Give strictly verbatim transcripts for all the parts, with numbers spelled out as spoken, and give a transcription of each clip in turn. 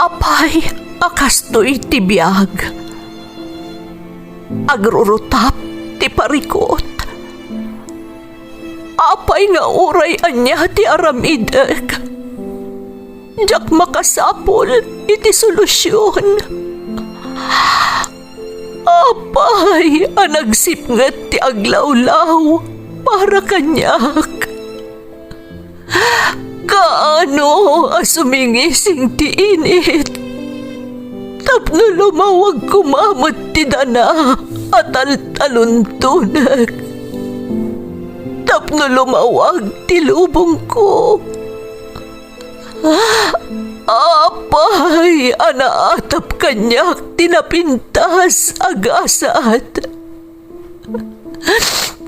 Apay a kastoy ti biag? Agrurutap ti parikut. Apay nga uray ania ti aramidek, diak makasapul iti solusion. Apay a nagsipnget ti aglawlaw para kaniak? Kaano a sumingising ti init tapno lumawag koma met ti dana a taltaluntonek, tapno lumawag ti lubongko? Apay a naatap kaniak ti napintas a gasat?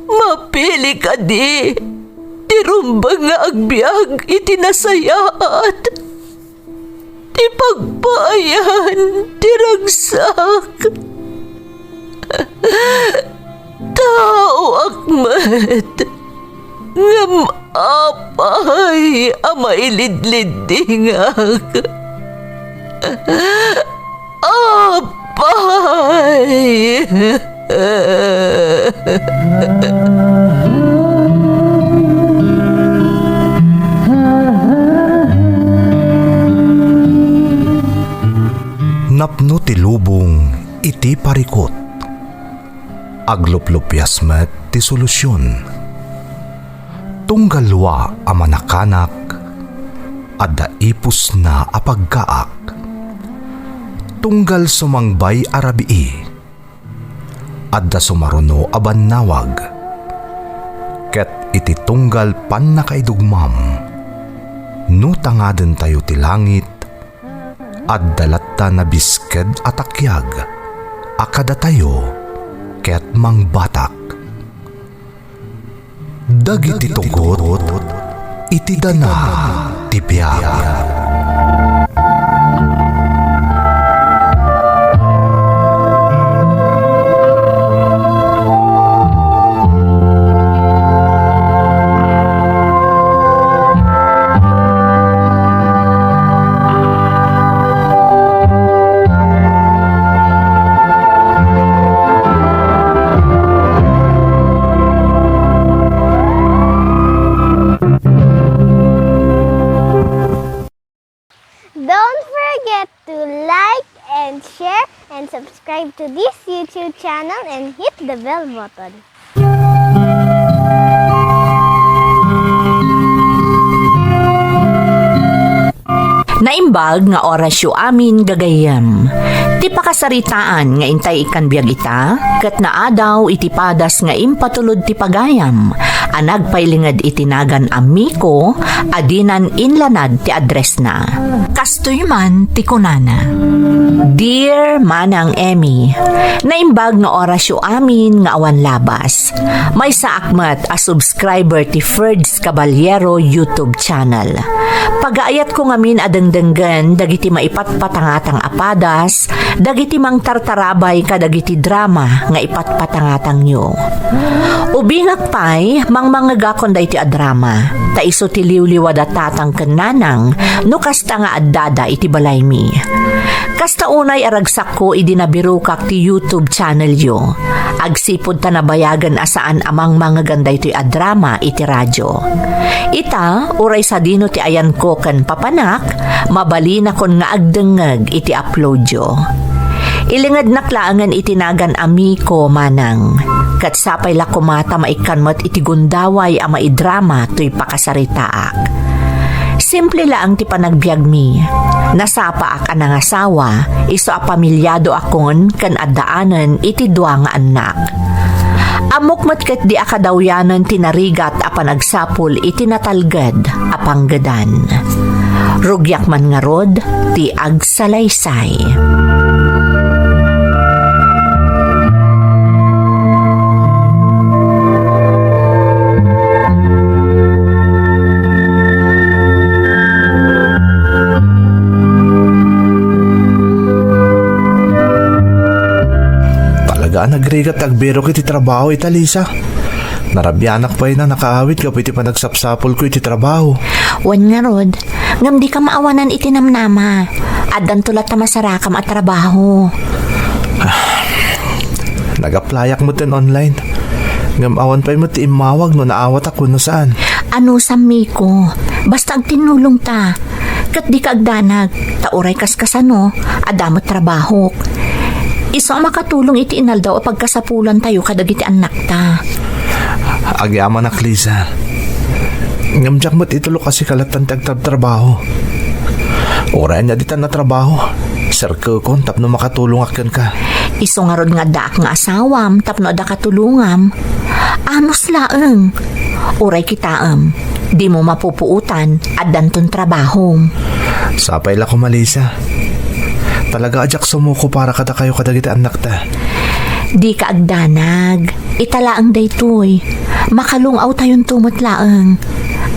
Mapili kadi ti rumbeng nga agbiag iti nasayaat, ti pagpaayan ti ragsak? Taoak met, ngem apay a mailidliddingak? Apay! Napno ti lubong iti parikut. Agluplupias met ti solusion. Tunggal lua a manakanak, adda ipusna a pagkaak. Tunggal sumangbay a rabii, adda sumaruno a bannawag. Ket iti tunggal pannakaidugmam, no tangadentayo ti langit, adda latta nabisked a takiag a kadatayo ket mangbatak. Dagiti tugot iti dana ti biag. Don't forget to like and share and subscribe to this YouTube channel and hit the bell button. Naimbag nga orasyo amin gagayyem. Ti pakasaritaan nga intay ikkan biag ita, ket naadaw iti padas nga impatulod ti pagayam a nagpailinged iti nagan a Miko a dinan inlanad ti addressna. Kastoy man ti kunana, Dear Manang Emmy, naimbag nga orasyo amin nga awan labas. Maysaak met a subscriber ti Ferds Caballero YouTube channel. Pagaayatko ngamin a dengdenggen dagiti maipatpatangatang a padas, dagiti mangtartarabay kadagiti drama nga ipatpatangatangyo. Ubingak pay, mangmangegakon daytoy a drama, ta isu ti liwliwa da tatang ken nanang no kasta nga addada iti balaymi. Kasta unay a ragsakko idi nabirokak ti YouTube channelyo. Agsipud ta nabayagen a saan a mangmangegan daytoy a drama iti radio. Ita, uray sadino ti ayanko ken papanak, mabalinakon nga agdengngeg iti uploadyo. Ilingednak laengen iti nagan a Miko, Manang, ket sapay la koma ta maikkan met iti gundaway a maidrama toy pakasaritaak. Simple laeng ti panagbiagmi. Nasapaak a nangasawa, isu a pamiliadoakon ken addaanen iti dua nga annak. Ammok met ketdi a kadawyanen ti narigat a panagsapul iti natalged a panggedan. Rugiak man ngarud ti agsalaysay. Talaga a nagrigat ti agbirok iti trabaho ita, Lisa. Narabianak pay a nakaawid gapu iti panagsapsapulko iti trabaho. Wen ngarud, ngem dika maawanan iti namnama. Addanto latta masarakam a trabaho. Nag-applyak metten online. Ngem awan pay met ti immawag no naawatak wenno saan. Anusam, Miko. Basta agtinnulongta. Ket dika agdanag. Ta uray kaskasano, adda met trabahok. Isu a makatulong iti inaldaw a pagkasapulantayo kadagiti annakta. Agyamanak, Lisa. Ngem diak met itulok a sika lattan ti agtrabtrabaho. Uray ania ditan a trabaho, serkekon tapno makatulongak kenka. Isu ngarud nga addaak nga asawam tapno adda katulongam. Anus laeng. Uray kitaem, dimo mapupuotan, addanton trabahom. Sapay la koma, Lisa. Talaga a diak sumuko para kadakayo kadagiti annakta. Dika agdanag. Ita laeng daytoy. Makalung-awtayonto met laeng.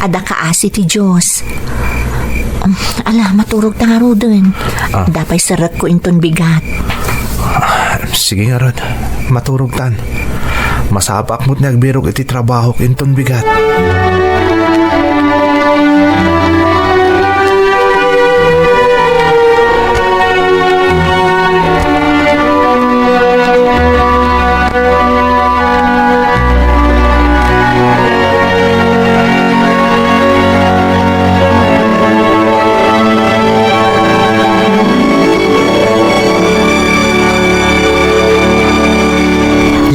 Adda kaasi ti Dios. Um, ala, maturogta ngaruden. Ah. Adda pay serrekko inton bigat. Sige ngarud, maturogtan. Masapaak met nga agbirok iti trabahok inton bigat.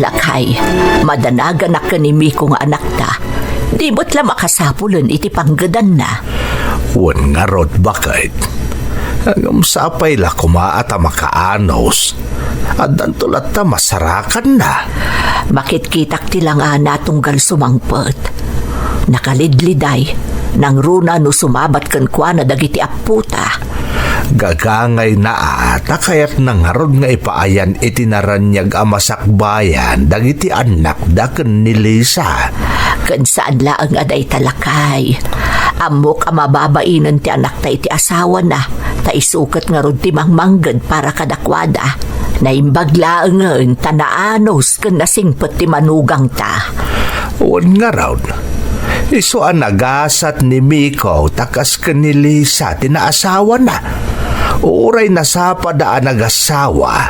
Lakay, madanaganak ken ni Miko nga anakta. Di met la makasapulen iti panggedanna. Wen ngarud, baket. Ngem sapay la koma a ta makaanus. Addanto latta masarakanna. Makitkitak ti langana tunggal sumangpet. Nakalidliday, nangruna no sumabat kenkuana dagiti appota. Gagangayna a ta kayatna ngarud nga ipaayan iti naraniag a masakbayan dagiti annakda ken ni Lisa. Ken saan laeng a dayta, lakay. Ammok a mababainen ti anakta iti asawana, ta isu ket ngarud ti mangmangged para kadakuada. Naimbag laengen ta naanus ken nasingpet ti manugangta. Wen ngarud, isu a nagasat ni Miko ta kas ken ni Lisa ti naasawana. Uray nasapada a nagasawa,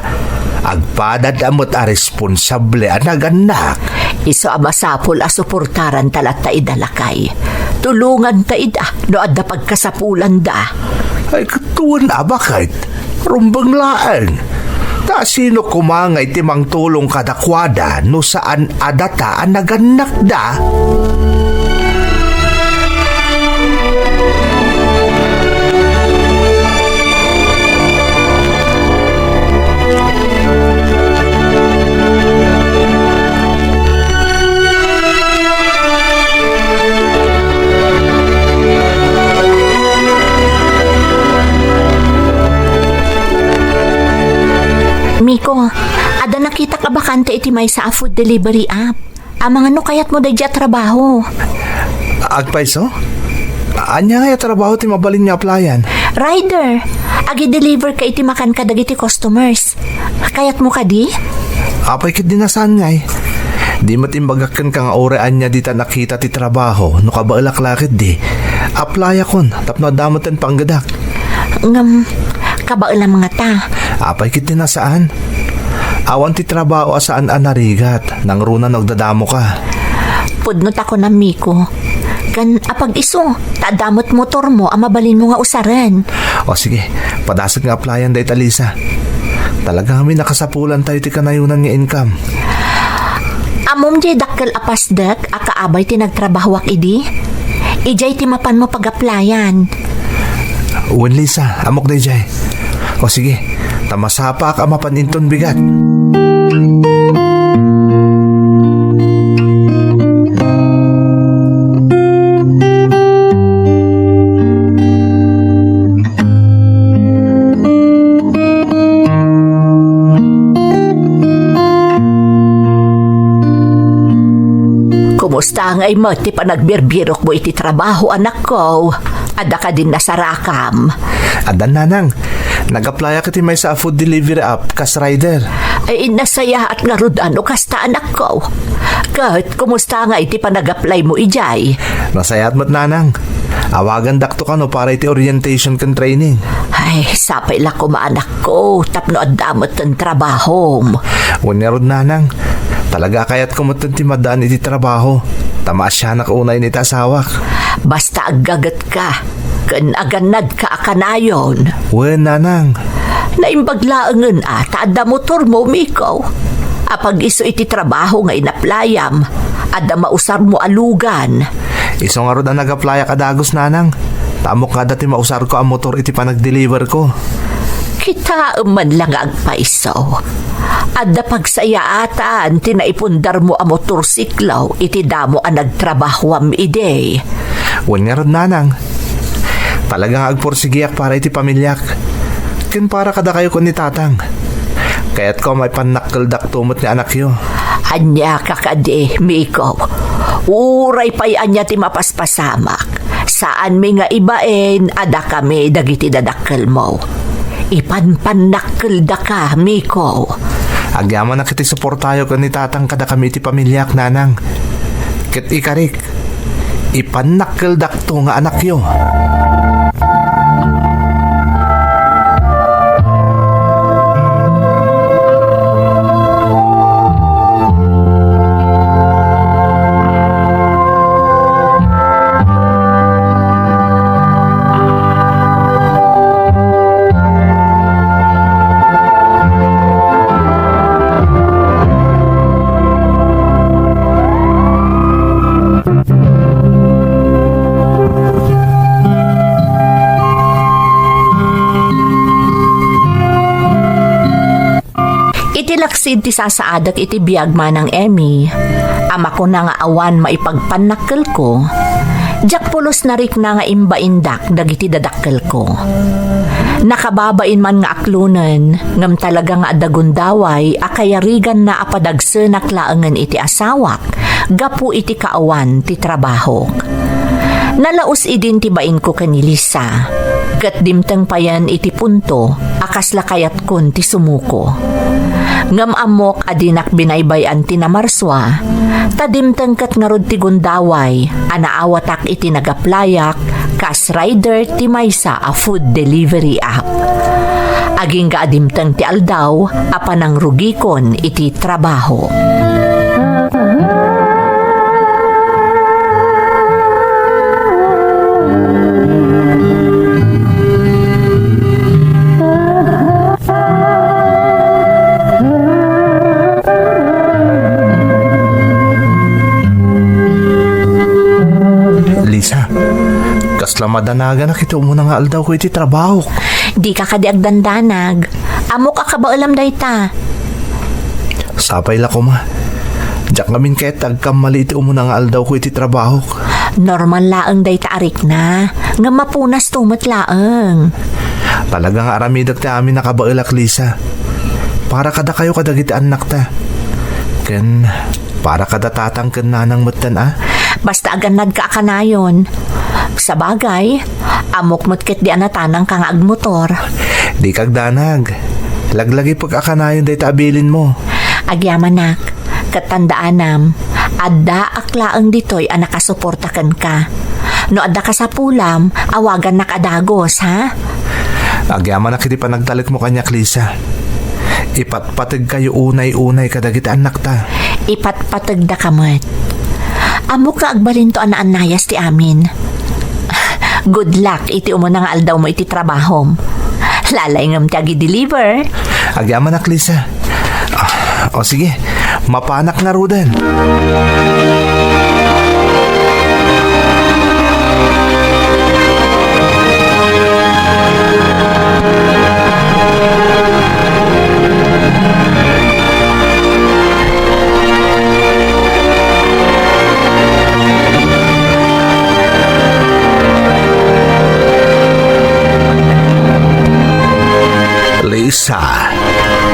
agpadada met a responsable a nagannak. Isu a masapul a suportaranta latta ida, lakay. Tulonganta ida no adda pagkasapulanda. Ay, ket wen a, baket. Rumbeng laeng. Ta sino koma ngay ti mangtulong kadakuada no saan a data a nagannakda? Miko, adda nakitak a bakante iti maysa a food delivery app. Amangan no kayatmo daydiay a trabaho. Agpayso? Ania ngay a trabaho ti mabalin nga applyan? Rider. Agi-deliver ka iti makan kadagiti customers. Kayatmo kadi? Apay ket di nasaan ngay. Di met imbagak kenka nga uray ania dita nakita ti trabaho no kabaelak la ketdi. Applyakon tapno adda met ti panggedak. Ngem, kabaelam ngata. Apay ket ti nasaan. Awan ti trabaho a saan a narigat, nangruna no agdadamoka. Pudno ta kunam, Miko. Ken apag-isu, ta adda met motormo a mabalinmo nga usaren. O sige, padasek nga applyan dayta, Lisa. Talaga ngamin a kasapulantayo ti kanayonan nga income. Ammom diay dakkel a pasdek a kaabay ti nagtrabahoak idi? Idiay ti mapanmo pag-applyan. Wen, Lisa, ammok daydiay. O sige, ta masapaak a mapan inton bigat. Kumusta ngay met ti panagbirbirokmo iti trabaho, anakko? Adda kadin nasarakam? Addan, nanang. Nag-applyak iti maysa a food delivery app kas rider. Ay, nasayaat ngarud no kasta, anakko. Ket kumusta ngay ti panag-applymo idiay? Nasayaat met, nanang. Awagandakto kano para iti orientation ken training. Ay, sapay la koma, anakko, tapno adda metten trabahom. Wen ngarud, nanang, talaga a kayatko metten ti maddaan iti trabaho, ta maasianak unay iti asawak. Basta aggagetka, ken agannadka a kanayon. Wen, nanang. Naimbag laengen a ta adda motormo, Miko. Apag isu iti trabaho nga inaplayam, adda mausarmo a lugan. Isu ngarud a nagaplayak a dagus, nanang. Ta ammok nga adda ti mausarko a motor iti panagdeliverko. Kitaem man la nga agpayso. Adda pagsayaatan ti naipundarmo a motorsiklo iti damo a nagtrabahoam idi. Wen ngarud, nanang. Talaga nga agpursigiak para iti pamiliak. Ken para kadakayo ken ni tatang. Kayatko a maipannakkeldakto met ni anakyo. Ania ka kadi, Miko? Uray pay ania ti mapaspasamak, saanmi nga ibain a dakami dagiti dadakkelmo. Ipanpannakkeldaka, Miko. Agyamanak iti suportayo ken ni tatang kadakami iti pamiliak, nanang. Ket ikarik, ipannakkeldakto nga anakyo. Iti laksid ti sasaadek iti biag, Manang Emmy, a makuna nga awan maipagpannakkelko, diak pulos narikna nga imbaindak dagiti dadakkelko. Nakababain man nga aklonen, ngem talaga nga adda gundaway a kayariganna a padagsenak laengen iti asawak gapu iti kaawan ti trabahok. Nalaus idin ti bainko ken ni Lisa, ket dimteng payen iti punto a kasla kayatkon ti sumuko. Ngem ammok a dinak binaybay-an ti namarsua, ta dimteng ket ngarud ti gundaway a naawatak iti nagaplayak kas rider ti maysa a food delivery app. Agingga a dimteng ti aldaw a panangrugikon iti trabaho. Lisa, kasla madanaganak iti umuna nga aldawko iti trabahok. Dika kadi agdandanag. Ammok a kabaelam dayta. Sapay la koma. Diak ngamin kayat ti agkammali iti umuna nga aldawko iti trabahok. Normal laeng dayta a rikna, ngem mapunasto met laeng. Talaga nga aramidek ti amin a kabaelak, Lisa. Para kadakayo kadagiti annakta. Ken para kada tatang ken nanang metten a. Basta agannadka a kanayon. Sabagay, ammok met ketdi a natanangka nga agmotor. Dika agdanag. Laglagipek a kanayon dayta a bilinmo. Agyamanak, ket tandaanam, addaak laeng ditoy a nakasuporta kenka. No adda kasapulam, awagannak a dagus, ha? Agyamanak iti panagtalekmo kaniak, Lisa. Ipatpategkayo unay-unay kadagiti annakta. Ipatpategdaka met. Ammok nga agbalinto a naannayas ti amin. Good luck iti umuna nga aldawmo iti trabahom. Lalayngem ti agi-deliver. Agyamanak, Lisa. Ah, o sige, mapanak ngaruden. Lisa,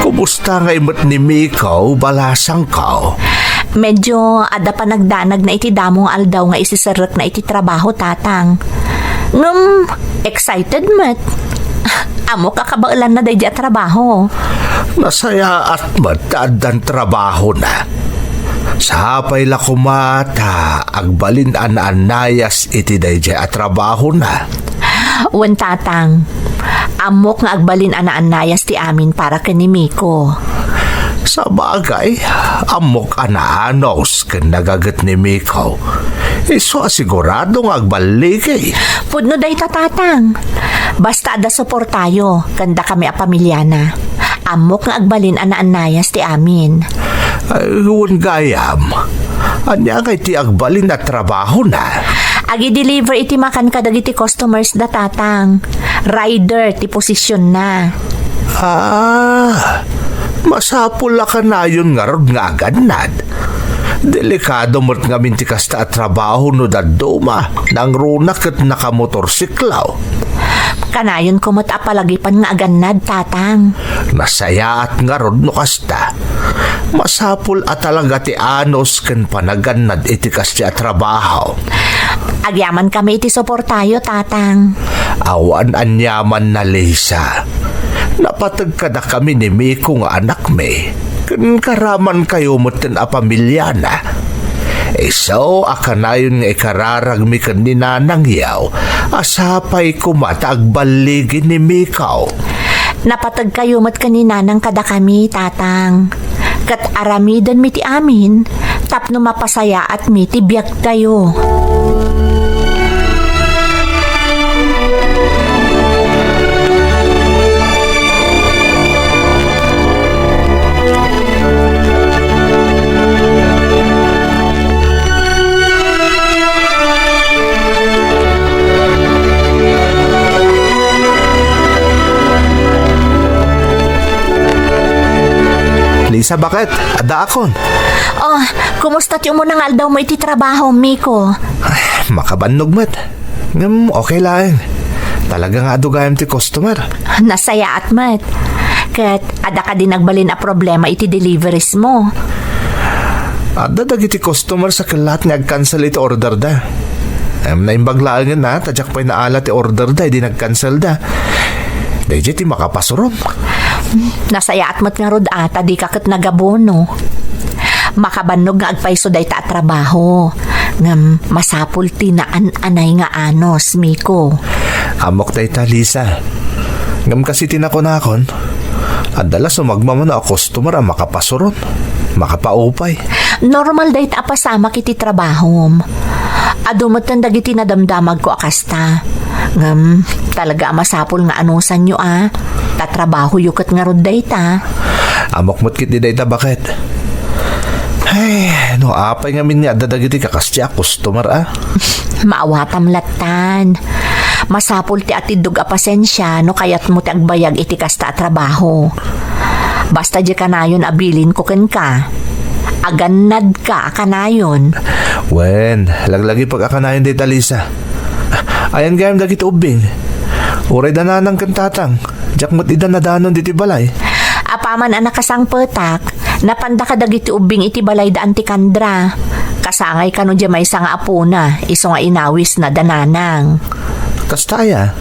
kumusta ngay met ni Miko, balasangko? Medyo adda panagdanagna iti damo nga aldaw nga isiserrekna iti trabaho, Tatang. Ngem, excited met. Ammok a kabaelanna daydi a trabaho. Nasayaat met ta addan trabahona. Sapay la koma ta agbalin a naannayas iti daydi a trabahona. Wen, Tatang. Ammok nga agbalin a naannayas ti amin para ken ni Miko. Sabagay, ammok a naanus ken nagaget ni Miko. Isu a sigurado nga agballigi. Pudno dayta, Tatang. Basta adda suportayo, ken dakami a pamiliana. Ammok nga agbalin a naannayas ti amin. Ay, wen gayam. Ania ngay ti agbalin a trabahona? Agi-deliver iti makan kadagiti customers da, Tatang. Rider ti posisionna. Ah, masapul a kanayon ngarud nga agannad. Delikado met ngamin ti kasta a trabaho no dadduma, nangruna ket nakamotorsiklo. Kanayonko met a palagipan nga agannad, Tatang. Nasayaat ngarud no kasta. Masapul a talaga ti anus ken panagannad iti kasta a trabaho. Agyamankami iti suportayo, Tatang. Awan aniamanna, Lisa. Napateg kadakami ni Miko nga anakmi, ken karamankayo metten a pamiliana. Isu a kanayon nga ikararagmi ken ni Nanangyo a sapay koma ta agballigi ni Miko. Napategkayo met ken ni Nanang kadakami, Tatang. Ket aramidenmi ti amin tapno mapasayaatmi ti biagtayo. Lisa, baket? Addaakon. Oh, kumusta ti umuna nga aldawmo iti trabaho, Miko? Ay, makabannog met. Ngem okay laeng. Talaga nga adu gayam ti customer. Nasayaat met. Ket adda kadi nagbalin a problema iti deliveries mo? Adda dagiti customer sa kellat nga ag-cancel iti order da. Em, naimbag laengen na, ta diak pay naala ti order da, idi nag-cancel da. Daydiay ti makapasurom. Nasayaat met ngarud a, ta dika ket nagabono. Makabannog nga agpayso dayta a trabaho. Ngem masapul ti naan-anay nga anus, Miko. Ammok dayta, Lisa. Ngem kas iti nakunakon, adda la sumagmamano a customer a makapasuron, makapaupay. Normal dayta a pasamak iti trabahom. Adu metten dagiti nadamdamagko a kasta. Ngem, talaga a masapul nga anusanyo a. Ta trabahoyo ket ngarud dayta. Ammok met ketdi dayta, baket. Ay, no apay ngamin nga adda dagiti kakasdi a customer a. Maawatam lattan. Masapul ti atiddog a pasensia no kayatmo ti agbayag iti kasta a trabaho. Basta diay kanayon a bilinko kenka. Agannadka a kanayon. Wen, laglagipek a kanayon dayta, Lisa. Ayan gayam dagiti ubbing. Uray da nanang ken tatang. Diak met ida nadanon ditoy balay. Apaman a nakasangpetak, napanda kadagiti ubbing iti balay da Anti Candra. Kasangay kano diay maysa nga apona, isu nga inawisna da nanang. Kasta aya?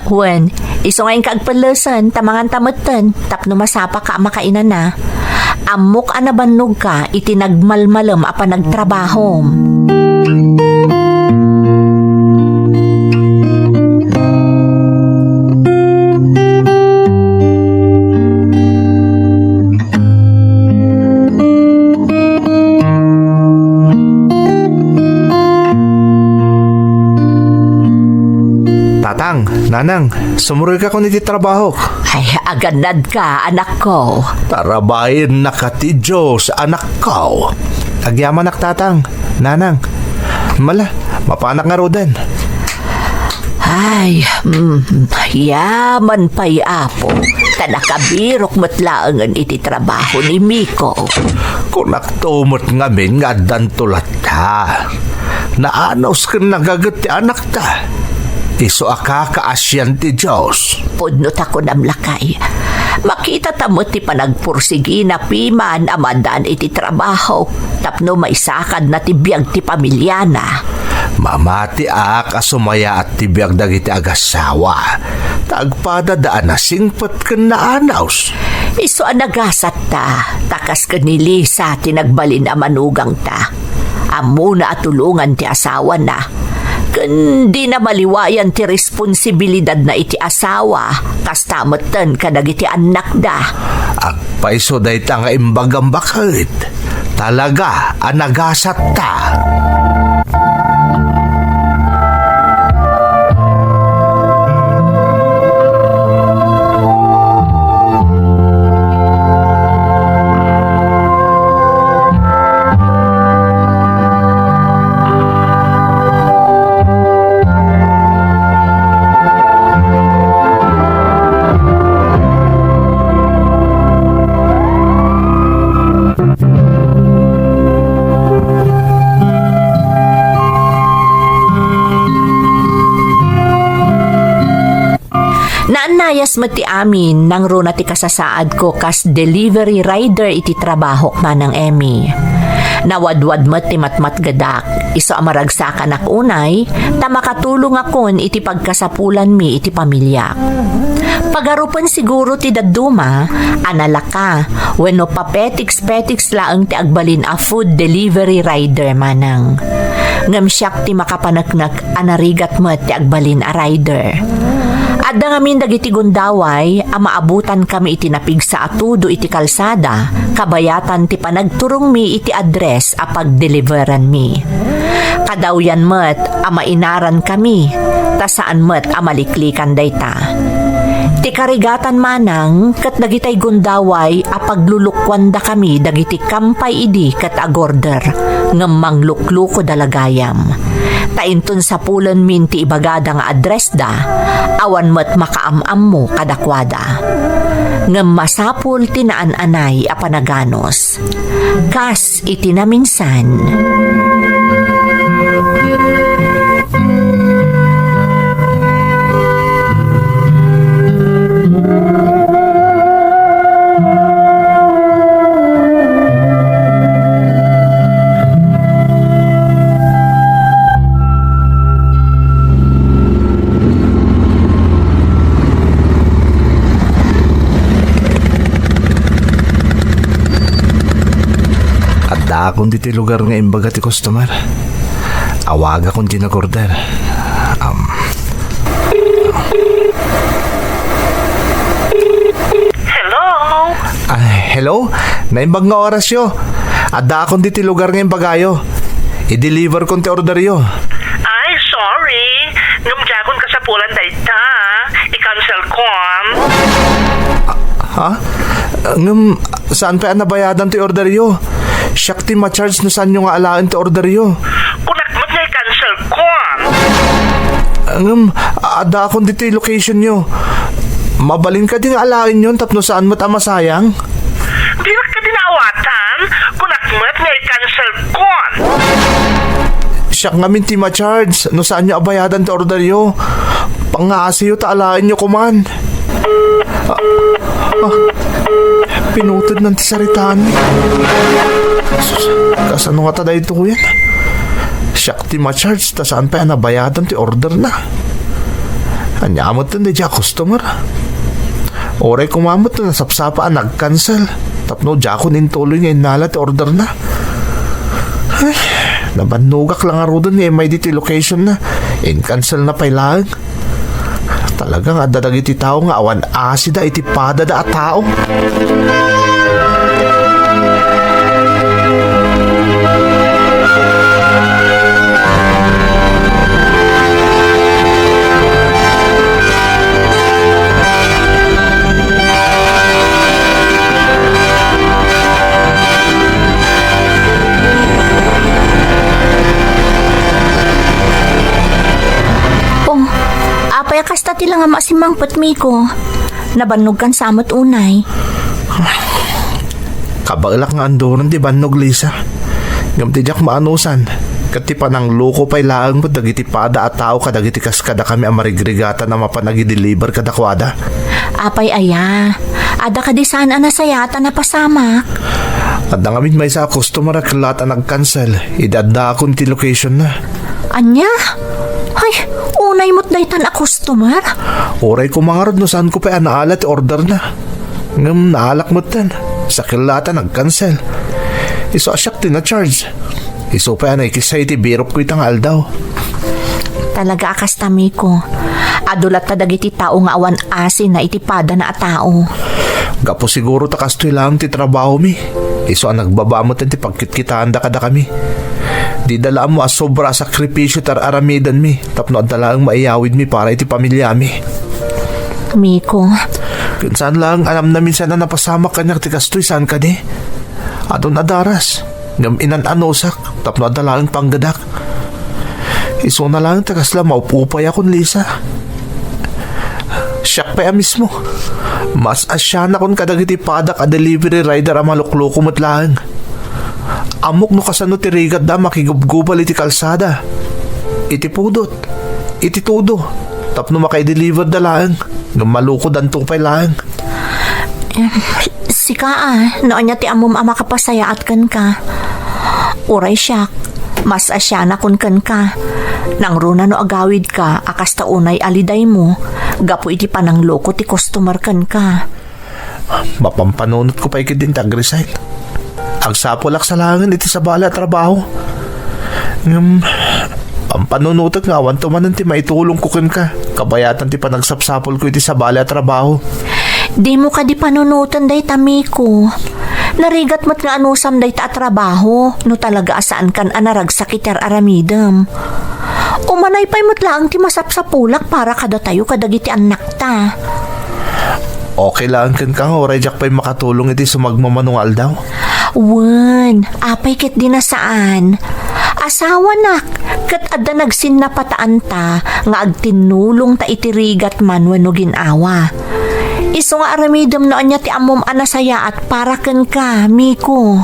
Wen, isu nga inka agpellesen, ta manganta metten, tapno masapaka a makainana. Ammok a nabannogka iti nagmalmalem a panagtrabahom. Tatang, nanang, sumuroyka kon iti trabahok. Ay, agannadka, anakko. Tarabaiennaka ti Dios, anakko. Agyamanak, tatang, nanang. Mala, mapanak ngaruden. Ay, mm, yaman pay, Apo, ta nakabirok met laengen iti trabaho ni Miko. Kunakto met ngamin nga addanto latta. Naanus ken nagaget ti anakta. Isu a kakaasian ti Dios. Pudno ta kunam, lakay. Makitata met ti panagpursigina piman a maaddaan iti trabaho tapno maisakadna ti biag ti pamiliana. Mamatiak a sumayaat ti biag dagiti agasawa, ta agpadada a nasingpet ken naanus. Isu a nagasatta, ta kas ken ni Lisa ti nagbalin a manugangta. Ammona a tulongan ti asawana. ken dina maliwayan ti responsibilidadna iti asawa, kasta metten kadagiti annakda. Agpayso dayta nga imbagam baket. Talaga a nagasatta. Naannayas met ti amin nangruna ti kasasaadko kas delivery rider iti trabahok, Manang Emmy. Nawadwad met ti matmatgedak, isu a maragsakanak unay, ta makatulongakon iti pagkasapulanmi iti pamiliak. Pagarupen siguro ti dadduma a nalaka wenno papetiks-petiks laeng ti agbalin a food delivery rider, Manang. Ngem siak ti makapaneknek a narigat met ti agbalin a rider. Adda ngamin dagiti gundaway a maabotankami iti napigsa a tudo iti kalsada, kabayatan ti panagturongmi iti address a pagdeliveranmi. Kadawyan met a mainaran kami, ta saan met a maliklikan dayta. Ti karigatan manang ket dagitay gundaway a paglulukuandakami dagiti kampay idi ket agorder, ngem mangluklukoda la gayam. Ta inton sapulenmin ti ibagada nga addressda, awan met makaam-ammo kadakuada. Ngem masapul ti naan-anay a panaganus. Kas iti naminsan. Addaakon ditoy lugar nga imbaga ti customer. Awagakon ti nag-order. Um. Hello? Ah, hello? Naimbag nga orasyo. Addaakon ditoy lugar nga imbagayo. I-deliverkon ti orderyo. Ay, sorry. Ngem diakon kasapulan dayta. I-cancel kon. Ha? Ngem saan pay a nabayadan ti orderyo? Siak ti ma-charge no saanyo nga alaen ti orderyo. Kunak met nga i-cancel kon. Ngem addaakon ditoy locationyo. Mabalin kadi nga alaenyon tapno saan met a masayang? Dinak kadi naawatan? Kunak met nga i-cancel kon. Siak ngamin ti ma-charge no saanyo a bayadan ti orderyo. Pangngaasiyo ta alaenyo koman. Ah, ah, pinutodnan ti saritaanmi. Sus, kasano ngata daytoyen? Siak ti ma-charge ta saan pay a nabayadan ti orderna. Ania metten daydiay a customer? Uray koma met no nasapsapa a nag-cancel tapno diakon intuloy nga innala ti orderna. Ay, nabannogak la ngaruden nga immay ditoy locationna. In-cancelna pay laeng. Talaga nga adda dagiti tao nga awan asida iti padada a tao. Oh, apay a kasta ti langam a simmangpet, Miko? Nabannogkan sa met unay. Kabaelak nga anduron ti bannog, Lisa. Ngem ti diak maanusan, ket ti panangluko pay laeng met dagiti pada a tao kadagiti kas kadakami a marigrigatan a mapan agi-deliver kadakuada. Apay aya? Adda kadi saan a nasayaat a napasamak? Adda ngamin maysa a customer a kellaat a nag-cancel idi addaakon ti location na. Ania? Ay, unay met daytan a customer? Uray koma ngarud no saanko pay a naala ti order na. Ngem naalak metten, sa kellaat a nag-cancel. Isu a siak ti na-charge. Isu pay a naikisay iti birokko ita nga aldaw. Talaga a kasta, Miko. Adu latta dagiti tao nga awan asina iti padana a tao. Gapu siguro ta kastoy laeng ti trabahomi. Isu a nagbaba met ti pagkitkitaanda kadakami. Dida la ammo a sobra a sakripisio ti ar-aramidenmi tapno adda laeng maiyawidmi para iti pamiliami. Miko. Ken saan laeng a namnaminsana napasamak kaniak ti kastoy, saan kadi? Adun a daras, ngem inan-anusak tapno adda laeng panggedak. Isuna laeng ta kasla maup-upayakon, Lisa. Siak pay a mismo. Mas asianakon kadagiti padak a delivery rider a malukloko met laeng. Ammok no kasano ti rigatda a makigubgubal iti kalsada, iti pudot, iti tudo, tapno makaideliverda laeng, ngem malukodanto pay laeng. Em, sika a, no ania ti ammom a makapasayaat kenka. Uray siak, mas asianakon kenka. Nangruna no agawidka a kasta unay a lidaymo gapu iti panangloko ti customer kenka. Mapampanunotko pay ketdin ti ag-resign. Agsapulak sa laengen iti sabali a trabaho. Ngem, pampanunotek nga awanto manen ti maitulongko kenka, kabayatan ti panagsapsapulko iti sabali a trabaho. Dimo kadi panunoten dayta, Miko. Narigat met nga anusam dayta a trabaho, no talaga a saankan a naragsak iti ar-aramidem. Umanay pay met laeng ti masapsapulak para kadatayo kadagiti annakta. Okay laeng kenka nga uray diak pay makatulong iti sumagmamano nga aldaw? Wen, apay ketdin a saan. Asawanak, ket adda nagsinnapataanta nga agtinnulongta iti rigatman wenno gin-awa. Isu nga aramidem no ania ti ammom a nasayaat para kenka, Miko.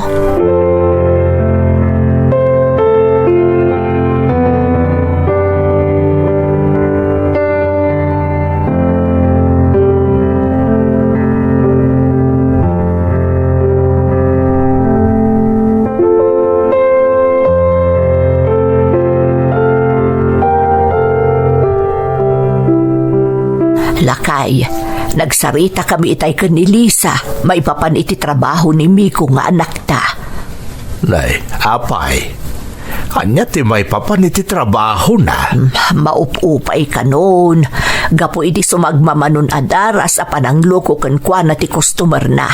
Lakay, nagsaritakami itay ken ni Lisa maipapan iti trabaho ni Miko nga anakta. Nay, apay, ania ti maipapan iti trabahona? Mm, maup-upay kanon, gapu iti sumagmamanon a daras a panangloko kenkuana ti customerna.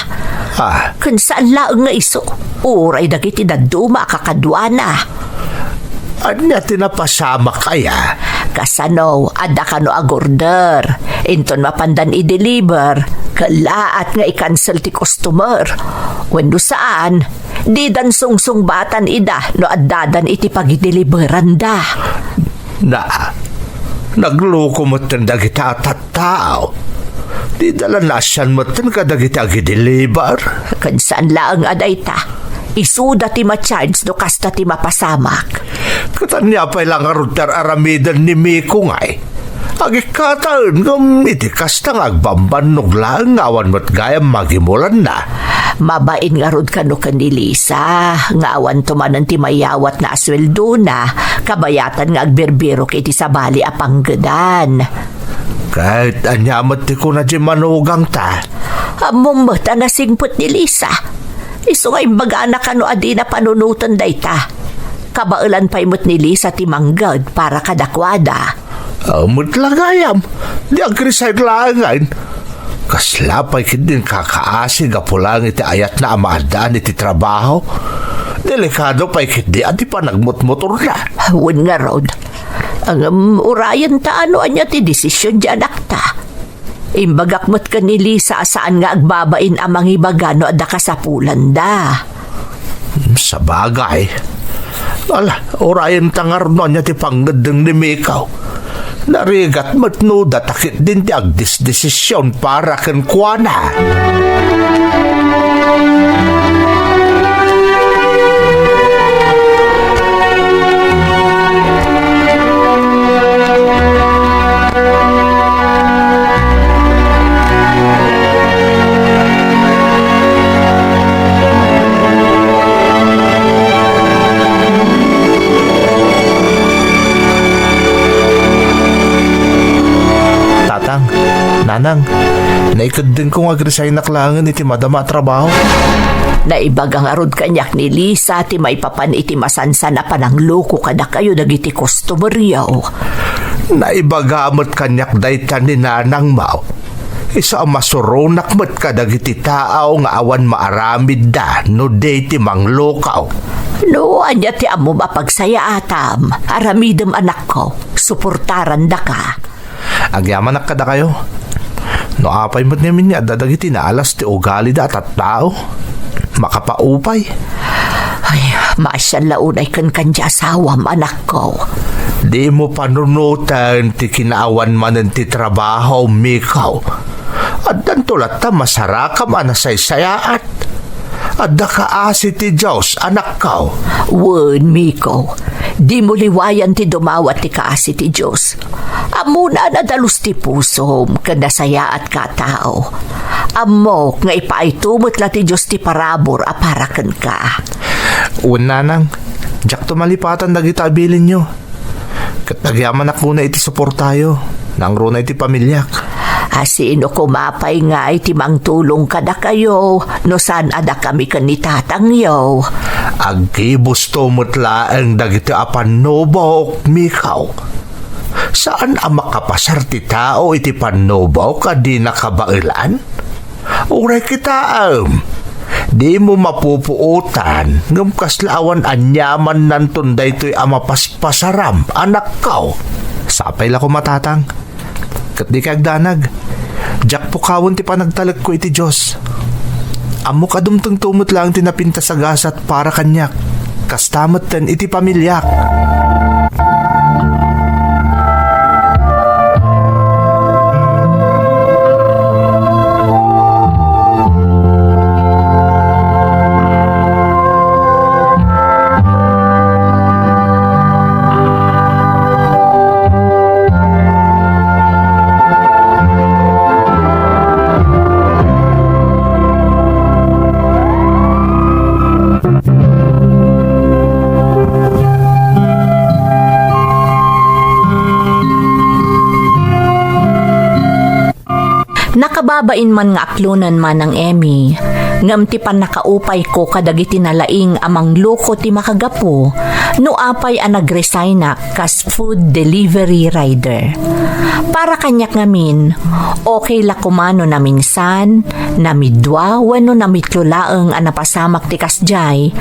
Ah. Ken saan laeng nga isu, uray dagiti dadduma a kakaduana. Ania ti napasamak aya? Kasano, adda kano ag-order, inton mapandan i-deliver, kellaat nga i-cancel ti customer. Wenno saan, didan sungsungbatan ida no addadan iti pagideliberanda. Na, nagloko metten dagiti a tattao. Dida la naasian metten kadagiti agideliver. Ken saan laeng a dayta, isuda ti ma-charge no kasta ti mapasamak. Ket ania pay la ngarud ti ar-aramiden ni Miko ngay? Agikkataen ngem iti kasta nga agbambannog laeng nga awan met gayam magimulanna. Mabain ngarud kano ken ni Lisa nga awanto manen ti mayawatna a sueldona kabayatan nga agbirbirok iti sabali a panggedan. Ket ania met ti kuna ti manugangta? Ammom met a nasingpet ni Lisa. Isu nga imbagana kano a dina panunoten dayta. Kabaelan pay met ni Lisa ti mangged para kadakuada. Aw, met la gayam, di agresign laengen. Kasla pay ketdin kakaasi gapu laeng iti ayatna a maaddaan iti trabaho. Delikado pay ketdi a di panagmotmotorna. Wen ngarud. Ngem, urayenta no ania ti desisyon ti anakta. Imbagak met ken ni Lisa a saan nga agbabain a mangibaga no adda kasapulanda. Sabagay. Ala, urayenta ngarud no ania ti pangngeddeng ni Miko. Narigat met no datagitdin ti agdesdesisyon para kenkuana. Ta Tang, nanang, naikaddenko nga agresignak laengen iti madama a trabaho. Naibaga ngarud kaniak ni Lisa ti maipapan iti masansan a panangloko kadakayo dagiti customeryo. Naibaga met kaniak dayta ni nanangmo. Isu a masuronak met kadagiti tao nga awan maaramidda no di ti manglokaw. No ania ti ammom a pagsayaatam, aramidem, anakko. Suportarandaka. Agyamanak kadakayo. No apay met ngamin nga adda dagiti naalas ti ugalida a tattao, makapaupay. Ay, maasian la unay kenka ti asawam, anakko. Dimo panunoten ti kinaawan manen ti trabaho, Miko. Addanto latta masarakam a nasaysayaat. Adda kaasi ti Dios, anakko. Wen, Miko, dimo liwayan ti dumawat ti kaasi ti Dios. Ammona a nadalus ti pusom ken nasayaatka a tao. Ammok nga ipaayto met la ti Dios ti parabur a para kenka. Wen, nanang, diakto malipatan dagita abilinyo. Ket agyamanak unay iti suportayo, nangruna iti pamiliak. A sino koma pay ngay ti mangtulong kadakayo no saan a dakami ken ni tatangyo? Aggibusto met laeng dagiti a pannubok, Miko. Saan a makapasar ti tao iti pannubok a dina kabaelan? Uray kitaem, dimo mapupuotan, ngem kasla awan aniamannanton daytoy a mapaspasaram, anakko. Sapay la koma, tatang. Ket dika agdanag. Diak pukawen ti panagtalekko iti Dios. Ammok a dumtengto met laeng ti napintas a gasat para kaniak. Kasta metten iti pamiliak. Nakababain man nga aklonen, Manang Emmy, ngem ti pannakaupayko kadagiti nalaing a mangloko ti makagapu no apay a nagresignak kas food delivery rider. Para kaniak ngamin, okay la koma no naminsan, namidua wenno namitlo laeng a napasamak ti kasdiay,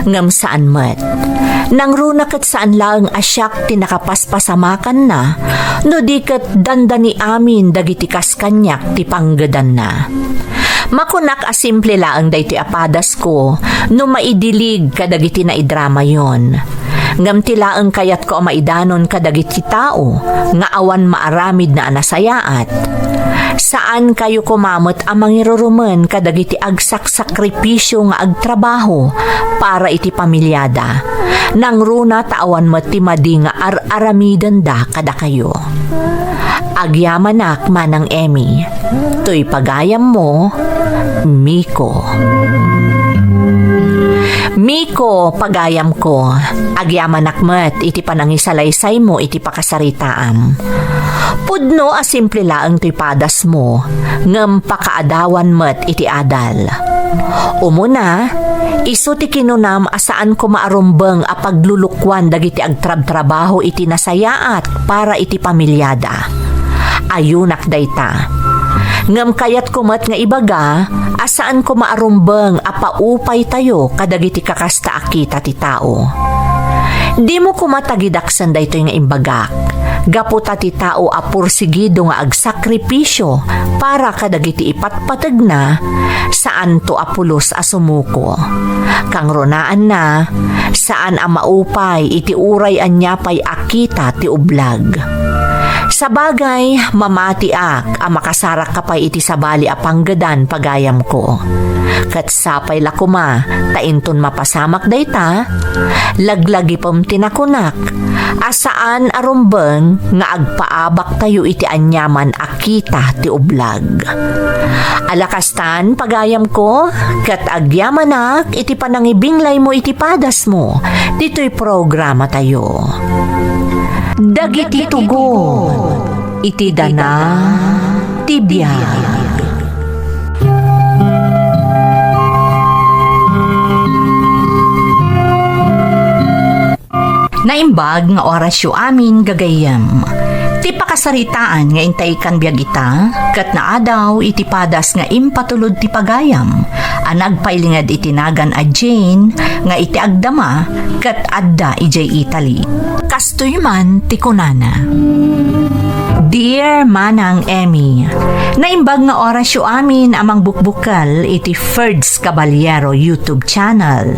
ngem saan met. Nangruna ket saan laeng a siak ti nakapaspasamakanna, no di ket dandani amin dagiti kas kaniak ti panggedanna. Makunak a simple laeng daytoy a padasko no maidilig kadagiti naidramayon. Ngem ti laeng kayatko a maidanon kadagiti tao nga awan maaramidna a nasayaat, saankayo koma met a mangirurumen kadagiti agsaksakripisio nga agtrabaho para iti pamiliada. Nangruna ta awan met ti madi nga ar-aramidenda kadakayo. Agyamanak, Manang Emmy. Toy pagayammo, Miko. Miko, pagayamko, agyamanak met iti panangisalaysaymo iti pakasaritaam. Pudno a simple laeng toy padasmo, ngem pakaadawan met iti adal. Umuna, isu ti kinunam a saan koma a rumbeng a paglulukoan dagiti agtrabtrabaho iti nasayaat para iti pamiliada. Ayunak dayta. Ngem kayatko met nga ibaga a saan koma a rumbeng a paupaytayo kadagiti kakasta a kita ti tao. Dimo koma tagidaksen daytoy nga imbagak, gapu ta ti tao a pursigido nga agsakripisio para kadagiti ipatpategna, saanto a pulos a sumuko. Kangrunaanna, saan a maupay iti uray ania pay a kita ti ublag. Sabagay, mamatiak a makasarakka pay iti sabali a panggedan, pagayamko. Ket sapay la koma ta inton mapasamak dayta, laglagipem ti nakunak a saan a rumbeng nga agpaabaktayo iti aniaman a kita ti ublag. Ala kastan, pagayamko, ket agyamanak iti panangibinglaymo iti padasmo ditoy programatayo. Dagiti tugon. Iti dana ti biag. Naimbag nga orasyo amin, gagayyem. Ti pakasaritaan nga intay kan biag ita, ket naadaw iti padas nga impatulod ti pagayam a nagpailinged iti nagan a Jane nga iti agdama ket adda idiay Italy. Kastoy man ti kunana. Dear Manang Emmy, naimbag nga orasyo amin a mangbukbukel iti Ferds Caballero YouTube channel.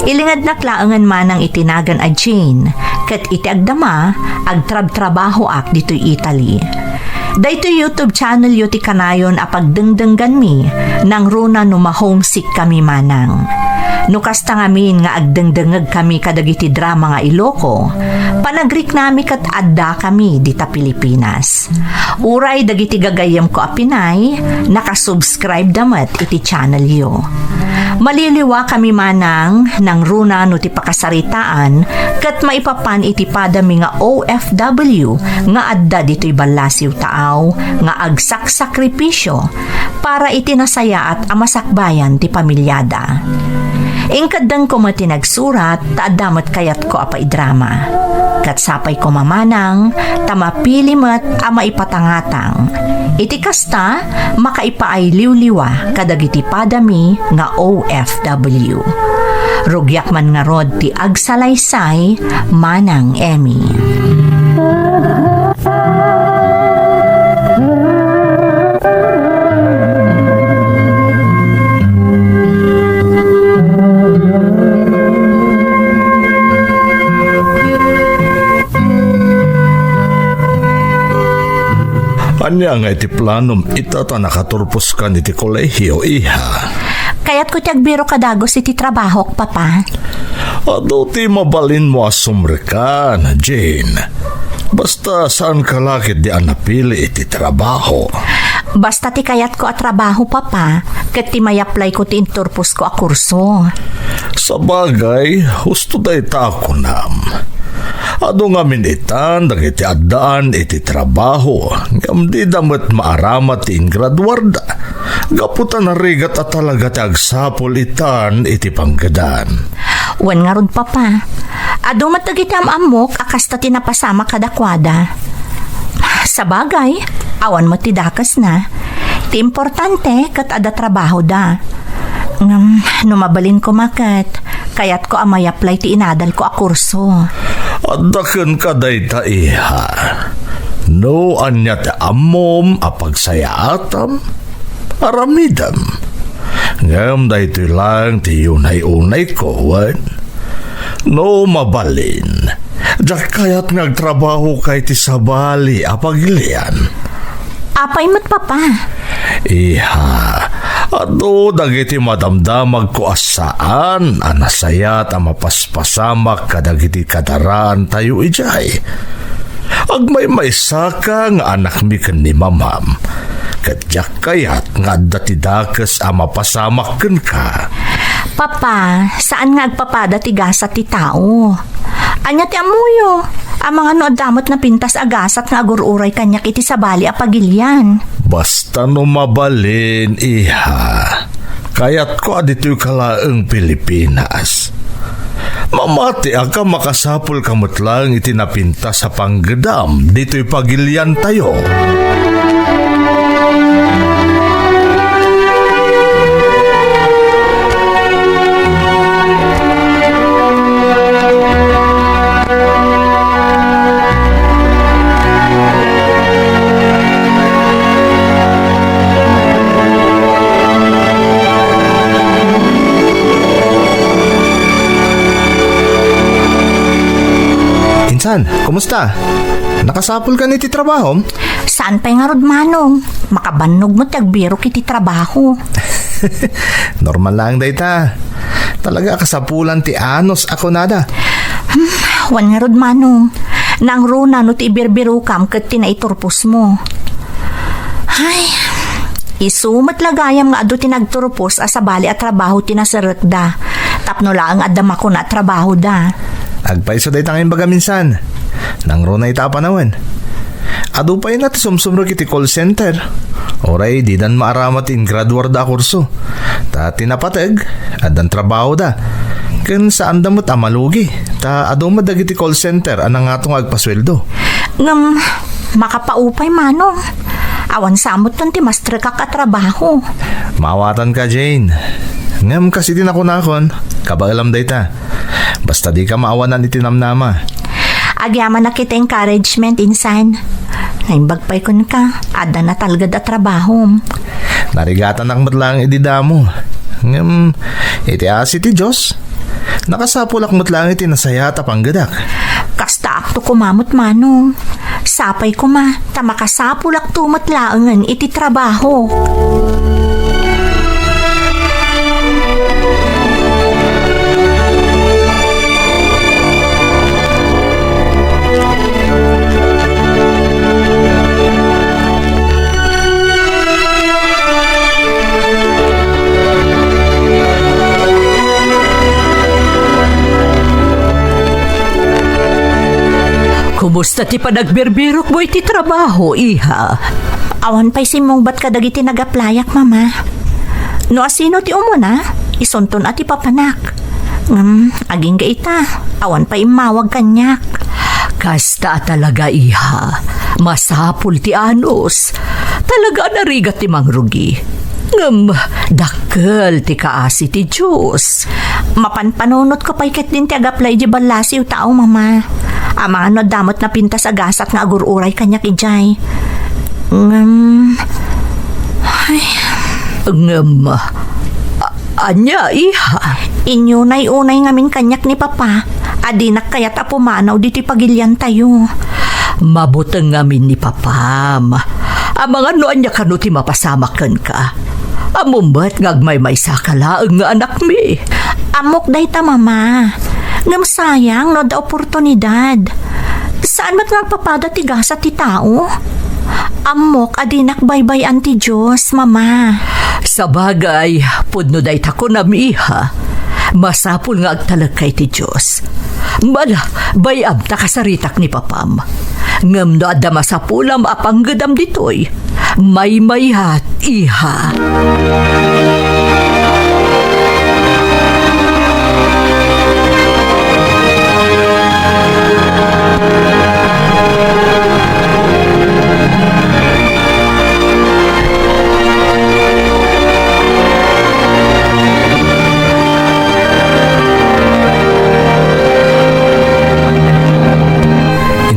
Ilingednak laengen manang iti nagan a Jane, ket iti agdama, agtrabtrabahoak ditoy Italy. Daytoy YouTube channel yo ti kanayon a pagdengdengganmi, nangruna no ma-homesick kami manang. No kasta ngamin nga agdengdengngegkami kadagiti drama nga Iloko, panagriknami ket addakami dita Pilipinas. Uray dagiti gagayyemko a Pinay, nakasubscribe da met iti channel yo. Maliliwa kami manang, nangruna no ti pakasaritaan ket maipapan iti padami nga O F W nga adda ditoy ballasiw taaw nga agsaksakripisyo para iti nasayaat a masakbayan ti pamilyada. Inkeddengko met ti nagsurat ta adda met kayatko a paidrama. Ket sapay koma manang ta mapili met a maipatangatang. Iti kasta, makaipaay liwliwa kadagiti padami nga O F W. Rugiak man ngarud ti agsalaysay, Manang Emmy. Ania nga iti planom ita ta nakaturposkan iti kolehiyo, iha? Kayatko ti agbiro kadagus iti trabahok, Papa. Adu ti mabalinmo a sumrekkan, Jane. Basta saanka la ketdi a napili iti trabaho. Basta ti kayatko a trabaho, Papa, ket ti mayaplayko ti inturposko a kurso. Sabagay, husto dayta a kunam. Adu ngamin itan dagiti addaan iti trabaho, ngem dida met maaramat ti ingraduarda. Gapu ta narigat a talaga ti agsapul itan iti panggedan. Wen ngarud, Papa, adu met dagiti am-ammok a kasta ti napasamak kadakuada. Sabagay, awan met ti dakesna. Ti importante ket adda trabahoda. Ngem, no mabalin koma ket, kayatko a may-apply ti inadalko a kurso. Adda kenka dayta, iha. No ania ti ammom a pagsayaatam, aramidem. Ngem daytoy laeng ti unay-unayko, wen? No mabalin, diak kayat nga agtrabahoka iti sabali a pagilian. Apay met, Papa? Iha, adu dagiti madamdamagko a saan a nasayaat a mapaspasamak kadagiti kadaraantayo idiay. Agmaymaysaka nga anakmi ken ni Mamam, ket diak kayat nga adda ti dakes a mapasamak kenka. Papa, saan nga agpapada ti gasat ti tao. Ania ti ammoyo? Amangan no adda met napintas a gasat nga agur-uray kaniak iti sabali a pagilian. Basta no mabalin, iha. Kayatko a ditoyka laeng Pilipinas. Mamatiak a makasapulka met laeng iti napintas a panggedam ditoy pagiliantayo. Insan, kumusta? Nakasapulkan iti trabahom? Saan pay ngarud, Manong. Makabannog met ti agbirok iti trabaho. Normal lang dayta. Talaga a kasapulan ti anus a kunada. Hmm, wen ngarud, Manong. Nangruna no ti ibirbirokam ket ti naiturposmo. Ay, isu met la gayam nga adu ti nagturpos a sabali a trabaho ti naserekda. Tapno laeng adda makuna a trabahoda. Agpayso dayta nga imbagam, insan. Nangruna ita a panawen. Adu pay na ti sumsumrek iti call center. Uray didan maaramat ti ingraduarda a kurso. Ta ti napateg, addan trabahoda. Ken saanda met a malugi. Ta adu met dagiti call center a nangato nga agpasueldo. Ngem, makapaupay, Manong. Awan sa met ti mastrekak a trabaho. Maawatanka, Jane. Ngem kas iti nakunakon, kabaelam dayta. Basta dika maawanan iti namnama. Agyamanak iti encouragement, insan. Naimbag pay kenka, adda natalged a trabahom. Narigatanak met laeng idi damo. Ngem, iti asi ti Dios, nakasapulak met laeng iti nasayaat a panggedak. Kastaakto koma met, Manong. Sapay koma, ta makasapulakto met laengen iti trabaho. Kumusta ti panagbirbirokmo iti trabaho, iha? Awan pay simmungbat kadagiti nag-applyak, Mama. No asino ti umuna, isunton a ti papanak. Ngem, agingga ita, awan pay immawag kaniak. Kasta a talaga, iha. Masapul ti anus. Talaga a narigat ti mangrugi. Ngem, dakkel ti kaasi ti Dios. Mapanpanunotko pay ketdin ti agapla idiay ballasiw tao, Mama. Amangan no adda met napintas a gasat nga agur-uray kaniak idiay. Ngem, ay. Ngem, a-, ania, iha? Inyunay-unay ngamin kaniak ni Papa a dinak kayat a pumanaw ditoy pagiliantayo. Mabuteng ngamin ni Papam. Amangan no ania kano ti mapasamak kenka. Ammom met nga agmaymaysaka laeng nga anakmi. Ammok dayta, Mama. Ngem sayang no adda oportunidad. Saan met nga agpapada ti gasat ti tao? Ammok a dinak baybay-an ti Dios, Mama. Sabagay, pudno dayta kunam, iha. Masapul nga agtalekka iti Dios. Mala, bay-am ta kasaritak ni Papam. Ngem no adda masapulam a panggedam ditoy, maymayat, iha.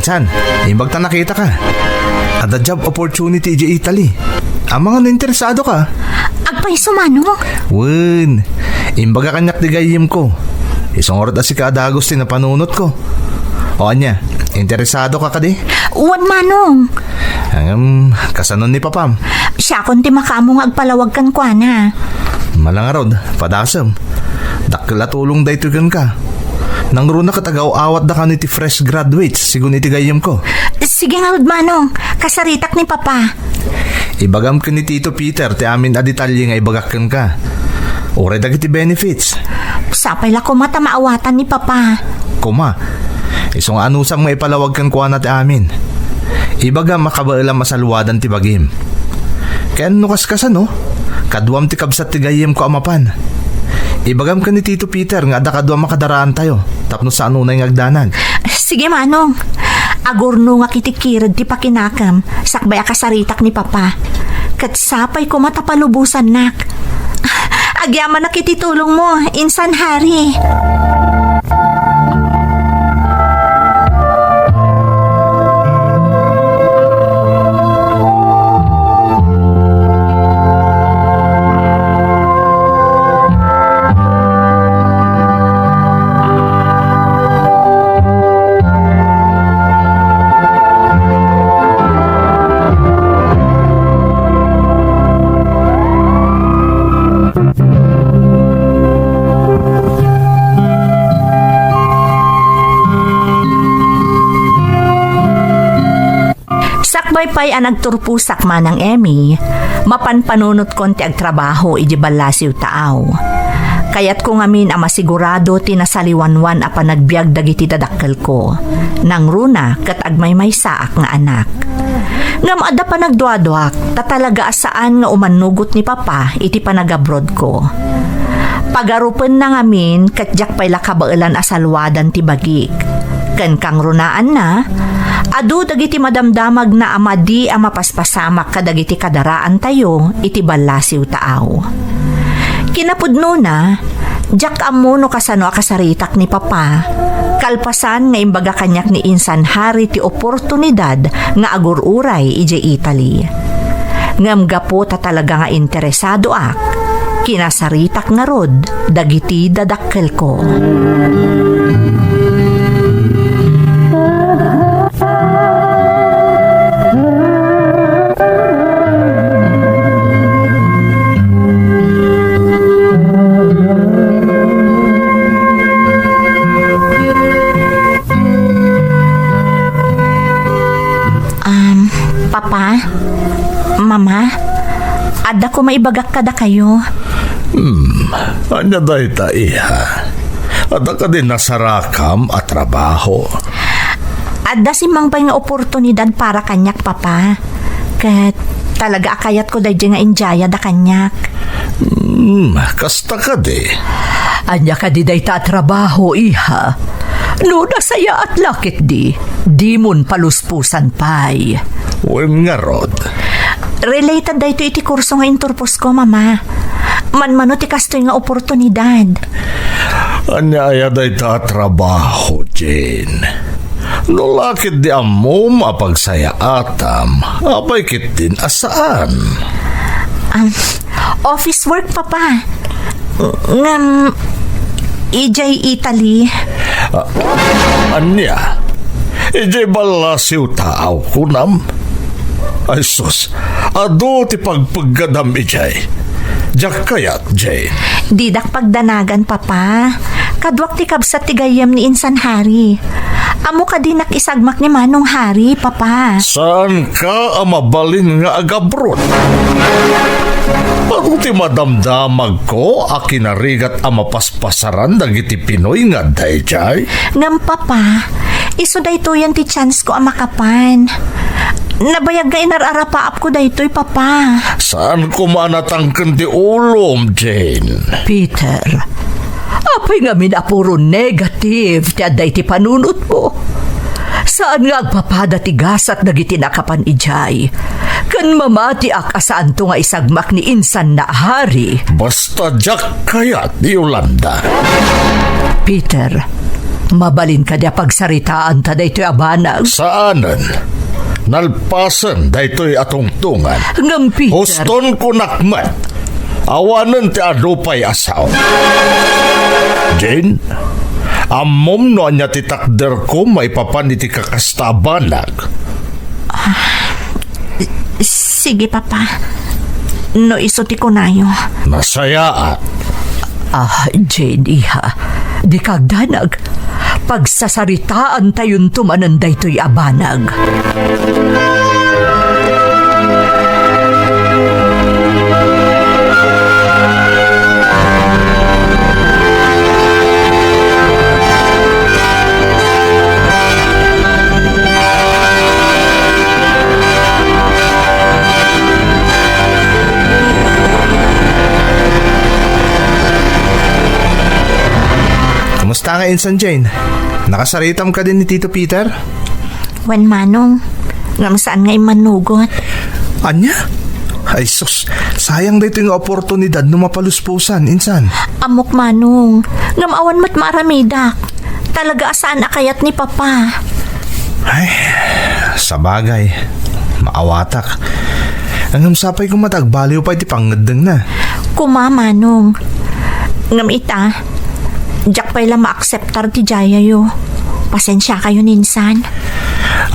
Insan, imbag ta nakitaka. Adda job opportunity idiay Italy. Amangan no interesado ka. Agpayso, Manong? Wen, imbaga kaniak ti gayyemko. Isu ngarud a sika a dagus ti napanunotko. O ania, interesado ka kadi? Wen, Manong. Ngem, kasano ni Papam? Siakon ti makaammo nga agpalawag kenkuana. Mala ngarud, padasem. Dakkel a tulong daytoy kenka. Nangruna ket agaw-awatda kano iti fresh graduates, sigun iti gayyemko. Sige ngarud, Manong. Kasaritak ni Papa. Ibagam ken ni Tito Peter ti amin a detalye nga ibagak kenka. Uray dagiti benefits. Sapay la koma ta maawatan ni Papa. Koma, isu nga anusam nga ipalawag kenkuana ti amin. Ibagam a kabaelam a saluadan ti bagim. Ken no kaskasano, kaduam ti kabsat ti gayyemko a mapan. Ibagam ken ni Tito Peter nga adda kaduam a kadaraantayo tapno saan unay nga agdanag. Sige, Manong. Agurnongak iti kirud ti pakinakem sakbay a kasaritak ni Papa. Ket sapay koma ta palubosannak. Agyamanak iti tulongmo, Insan Harry. Sakbay pay a nagturposak, Manang Emmy, mapanpanunotkon ti agtrabaho idi ballasiw taaw. Kayatko ngamin a masigurado ti nasaliwanwan a panagbiag dagiti dadakkelko. Nangruna ket agmaymaysaak nga anak. Ngem adda panagduaduak ta talaga a saan nga umannugot ni Papa iti panagabrodko. Pagarupenna ngamin ket diak pay la kabaelan a saluadan ti bagik. Ken kangrunaanna, adu dagiti madamdamagna a madi a mapaspasamak kadagiti kadaraantayo iti ballasiw taaw. Kinapudnona, diak ammo no kasano a kasaritak ni Papa, kalpasan nga imbaga kaniak ni Insan Harry ti oportunidad nga agur-uray idiay Italy. Ngem gapu ta talaga nga interesadoak, kinasaritak ngarud dagiti dadakkelko. Um, Papa, Mama, adda ko maibagak kadakayo. Hmm, ania dayta, iha? Adda kadi nasarakam a trabaho? Adda simmangpay nga oportunidad para kaniak, Papa. Ket talaga a kayatko daydiay nga indiayada kaniak. Hmm, kasta kadi? Ania kadi dayta a trabaho, iha? No nasayaat la ketdi, dimon paluspusan pay. Wen ngarud. Related daytoy iti kurso nga inturposko, Mama. Manmano ti kastoy nga oportunidad. Ania aya dayta a trabaho, Jane? No la ketdi ammom a pagsayaatam, apay ketdin a saan? Um, office work, Papa. Ngem, idiay Italy. Ah, ania? Idiay ballasiw taaw, kunam? Ay sus, adu ti pagpeggadam idiay. Diak kayat, Jane. Didak pagdanagan, Papa. Kaduak ti kabsat ti gayyem ni Insan Harry. Ammo kadi nakisagmak ni Manong Harry, Papa. Saanka a mabalin nga agabroad? Adu ti madamdamagko a kinarigat a mapaspasaran dagiti Pinoy nga adda idiay. Ngem, Papa, isu daytoyen ti chance ko a makapan. Nabayag nga inar-arapaapko daytoy, Papa. Saan koma a natangken ti ulom, Jane? Peter, apay ngamin a puro negative ti adda iti panunotmo? Saan nga agpapada ti gasat dagiti nakapan idiay? Ken mamatiak a saanto nga isagmak ni Insan Harry. Basta diak kayat ni Yolanda. Peter, mabalin kadi a pagsaritaanta daytoy a banag? Saanen. Nalpasen daytoy a tungtongan. Ngem, Peter. Huston kunak met. Awanen ti adu pay a sao. Jane, ammom no ania ti takderko maipapan iti kakasta a banag? Sige, Papa. No isu ti kunayo. Nasayaat. Ah, Jane, iha. Dika agdanag. Pagsasaritaantayonto manen daytoy a banag. Kumusta nga insan, Jane? Nakasaritam kadi ni Tito Peter? Wen, Manong. Ngem saan nga immanugot? Ania? Ay sus, sayang daytoy nga oportunidad no mapaluspusan, insan. Ammok, Manong. Ngem awan met maaramidak. Talaga a saan a kayat ni Papa. Ay, sabagay, maawatak. Ngem sapay koma ta agbaliw pay ti pangngeddengna. Koma, Manong. Ngem ita, diak pay la maakseptar ti diayayo. Pasensiakayon, insan.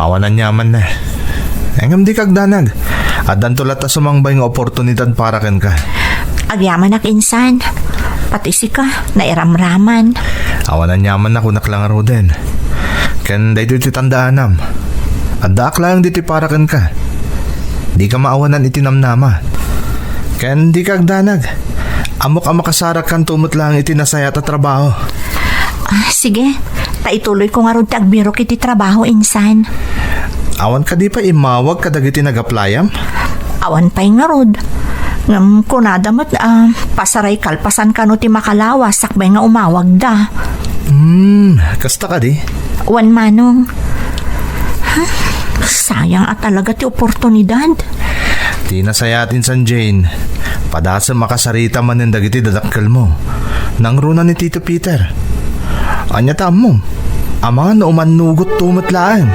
Awan aniamanna. Ngem dika agdanag. Addanto latta sumangbay nga oportunidad para kenka. Agyamanak, insan. Pati sika, nairamraman. Awan aniamanna, kunak la ngaruden. Ken daytoy ti tandaanam. Addaak laeng ditoy para kenka. Dika maawanan iti namnama. Ken dika agdanag. Ammok a makasarakanto met laeng iti nasayaat a trabaho. Ah, sige. Ta ituloyko ngarud ti agbirok iti trabaho, insan. Awan kadi pay immawag kadagiti nag-applyam? Awan pay ngarud. Ngem kunada met a pasaray kalpasan kano ti makalawas sakbay nga umawagda. Hmm, kasta kadi? Wen, manong. Huh? Sayang a talaga ti oportunidad. Ti nasayaat, insan Jane, padasem a kasarita manen dagiti dadakkelmo. Nangruna ni Tito Peter. Ania ta ammom? Amangan no umannugotto met laeng.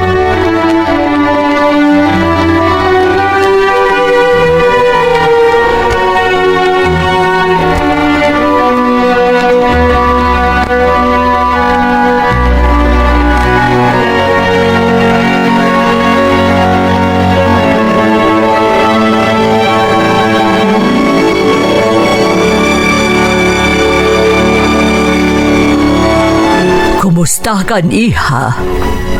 Kumustakan, iha?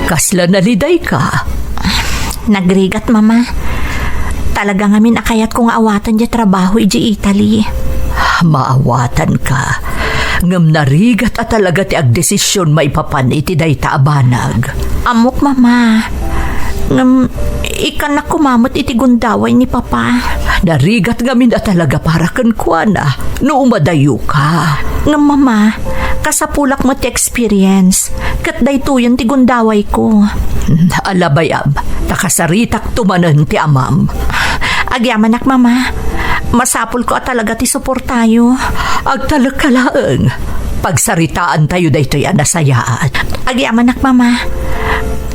Kasla nalidayka? Nagrigat, Mama. Talaga ngamin a kayatko nga awaten diay trabaho idiay Italy. Maawatanka. Ngem narigat a talaga ti agdesision maipapan iti dayta a banag. Ammok, Mama. Ngem ikkannak koma met iti gundaway ni Papa. Narigat ngamin a talaga para kenkuana no umadayoka. Ngem, Mama, kasapulak met ti experience, ket daytoyen ti gundawayko. Ala bay-am, ta kasaritakto manen ti amam. Agyamanak, Mama. Masapulko a talaga ti suportayo. Agtalekka laeng. Pagsaritaantayo daytoy a nasayaat. Agyamanak, Mama.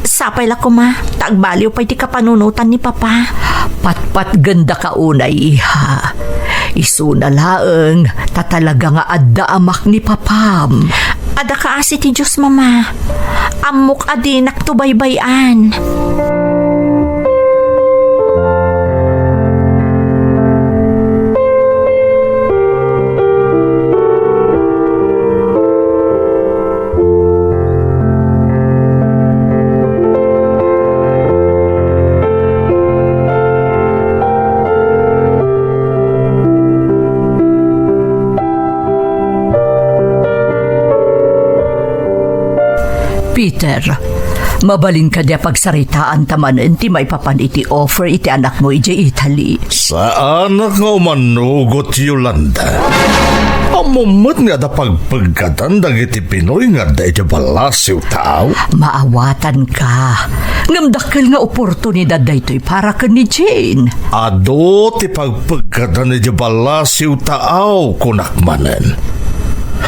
Sapay la koma, ta agbaliw pay ti kapanunotan ni Papa. Patpatgendaka unay, iha. Isuna laeng, ta talaga nga adda amak ni Papam. Adda kaasi ti Dios, Mama. Ammok a dinakto baybay-an. Peter, mabalin kadi a pagsaritaanta manen ti maipapan iti offer iti anakmo idiay Italy? Saanak nga umanugot, Yolanda. Ammom met nga adda pagpeggadan dagiti Pinoy nga adda idiay ballasiw, taaw? Maawatanka. Ngem dakkel nga oportunidad daytoy para ken ni Jane. Adu ti pagpeggadan idiay ballasiw, taaw, kunak manen.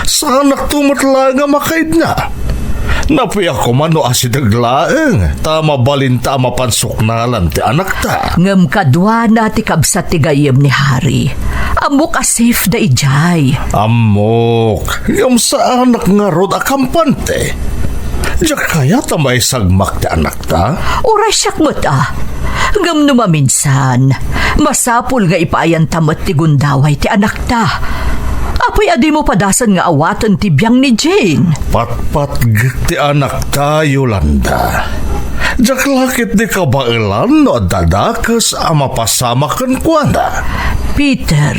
Saanakto met laeng a makaidna. Napuyak koma no asideg laeng, ta mabalinta a mapan suknalan ti anakta. Ngem kaduana ti kabsat ti gayyem ni Harry. Ammok a safe da idiay. Ammok, ngem saanak ngarud a kampante. Diak kayat a maisagmak ti anakta. Uray siak met a. Ngem no maminsan, masapul nga ipaayanta met ti gundaway ti anakta. Apay a dimo padasen nga awaten ti biang ni Jane? Patpatgek ti anakta, Yolanda. Diak la ketdi kabaelan no adda dakes a mapasamak kenkuana. Peter,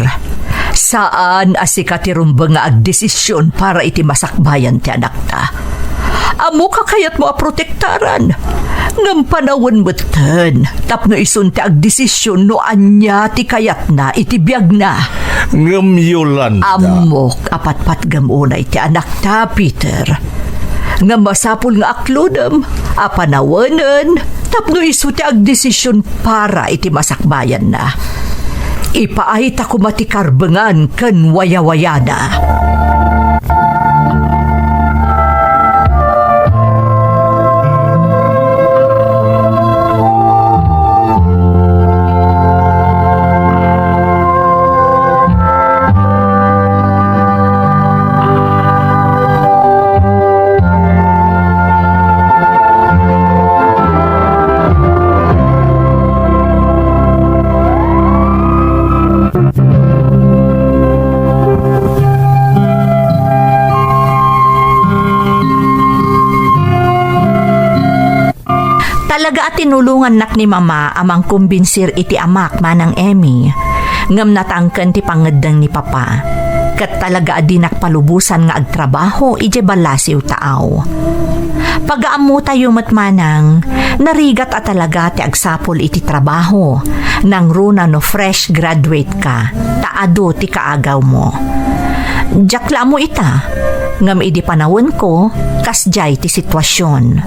saan a sika ti rumbeng nga agdesision para iti masakbayan ti anakta. Ammok a kayatmo a protektaran, ngem panawen metten tapno isun ti agdesision no ania ti kayatna iti biagna. Ngem Yolanda. Ammok a patpatgem unay ti anakta, Peter. Ngem masapul nga aklodem a panawenen tapno isu ti agdesision para iti masakbayanna. Ipaayta koma ti karbengan ken wayawayana. Talaga a tinulongannak ni Mama a mangkumbinsir iti amak, Manang Emmy. Ngem natangken ti pangngeddeng ni Papa. Ket talaga a dinak palubosan nga agtrabaho idiay ballasiw taaw. Pagaammotayo met manang, narigat a talaga ti agsapul iti trabaho, nangruna no fresh graduate ka, ta adu ti kaagawmo. Diak la ammo ita, ngem idi panawenko, kasdiay ti situasion.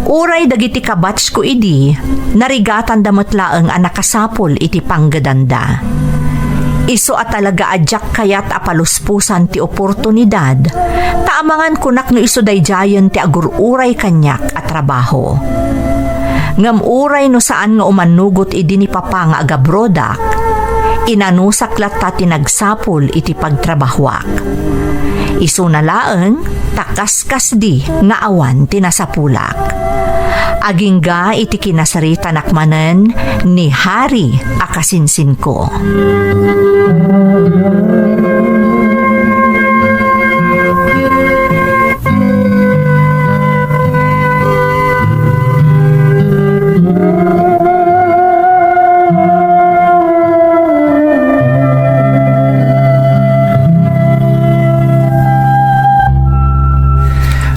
Uray dagiti kabatchko idi, narigatanda met laeng a nakasapul iti panggedanda. Isu a talaga a diak kayat a paluspusan ti oportunidad, ta amangan kunak no isu daydiayen ti agur-uray kaniak a trabaho. Ngem uray no saan nga umannugot idi ni Papa nga agabrodak, inanusak latta ti nagsapul iti pagtrabahoak. Isuna laeng, ta kaskasdi nga awan ti nasapulak. Agingga iti kinasaritanak manen ni Hari a kasinsinko.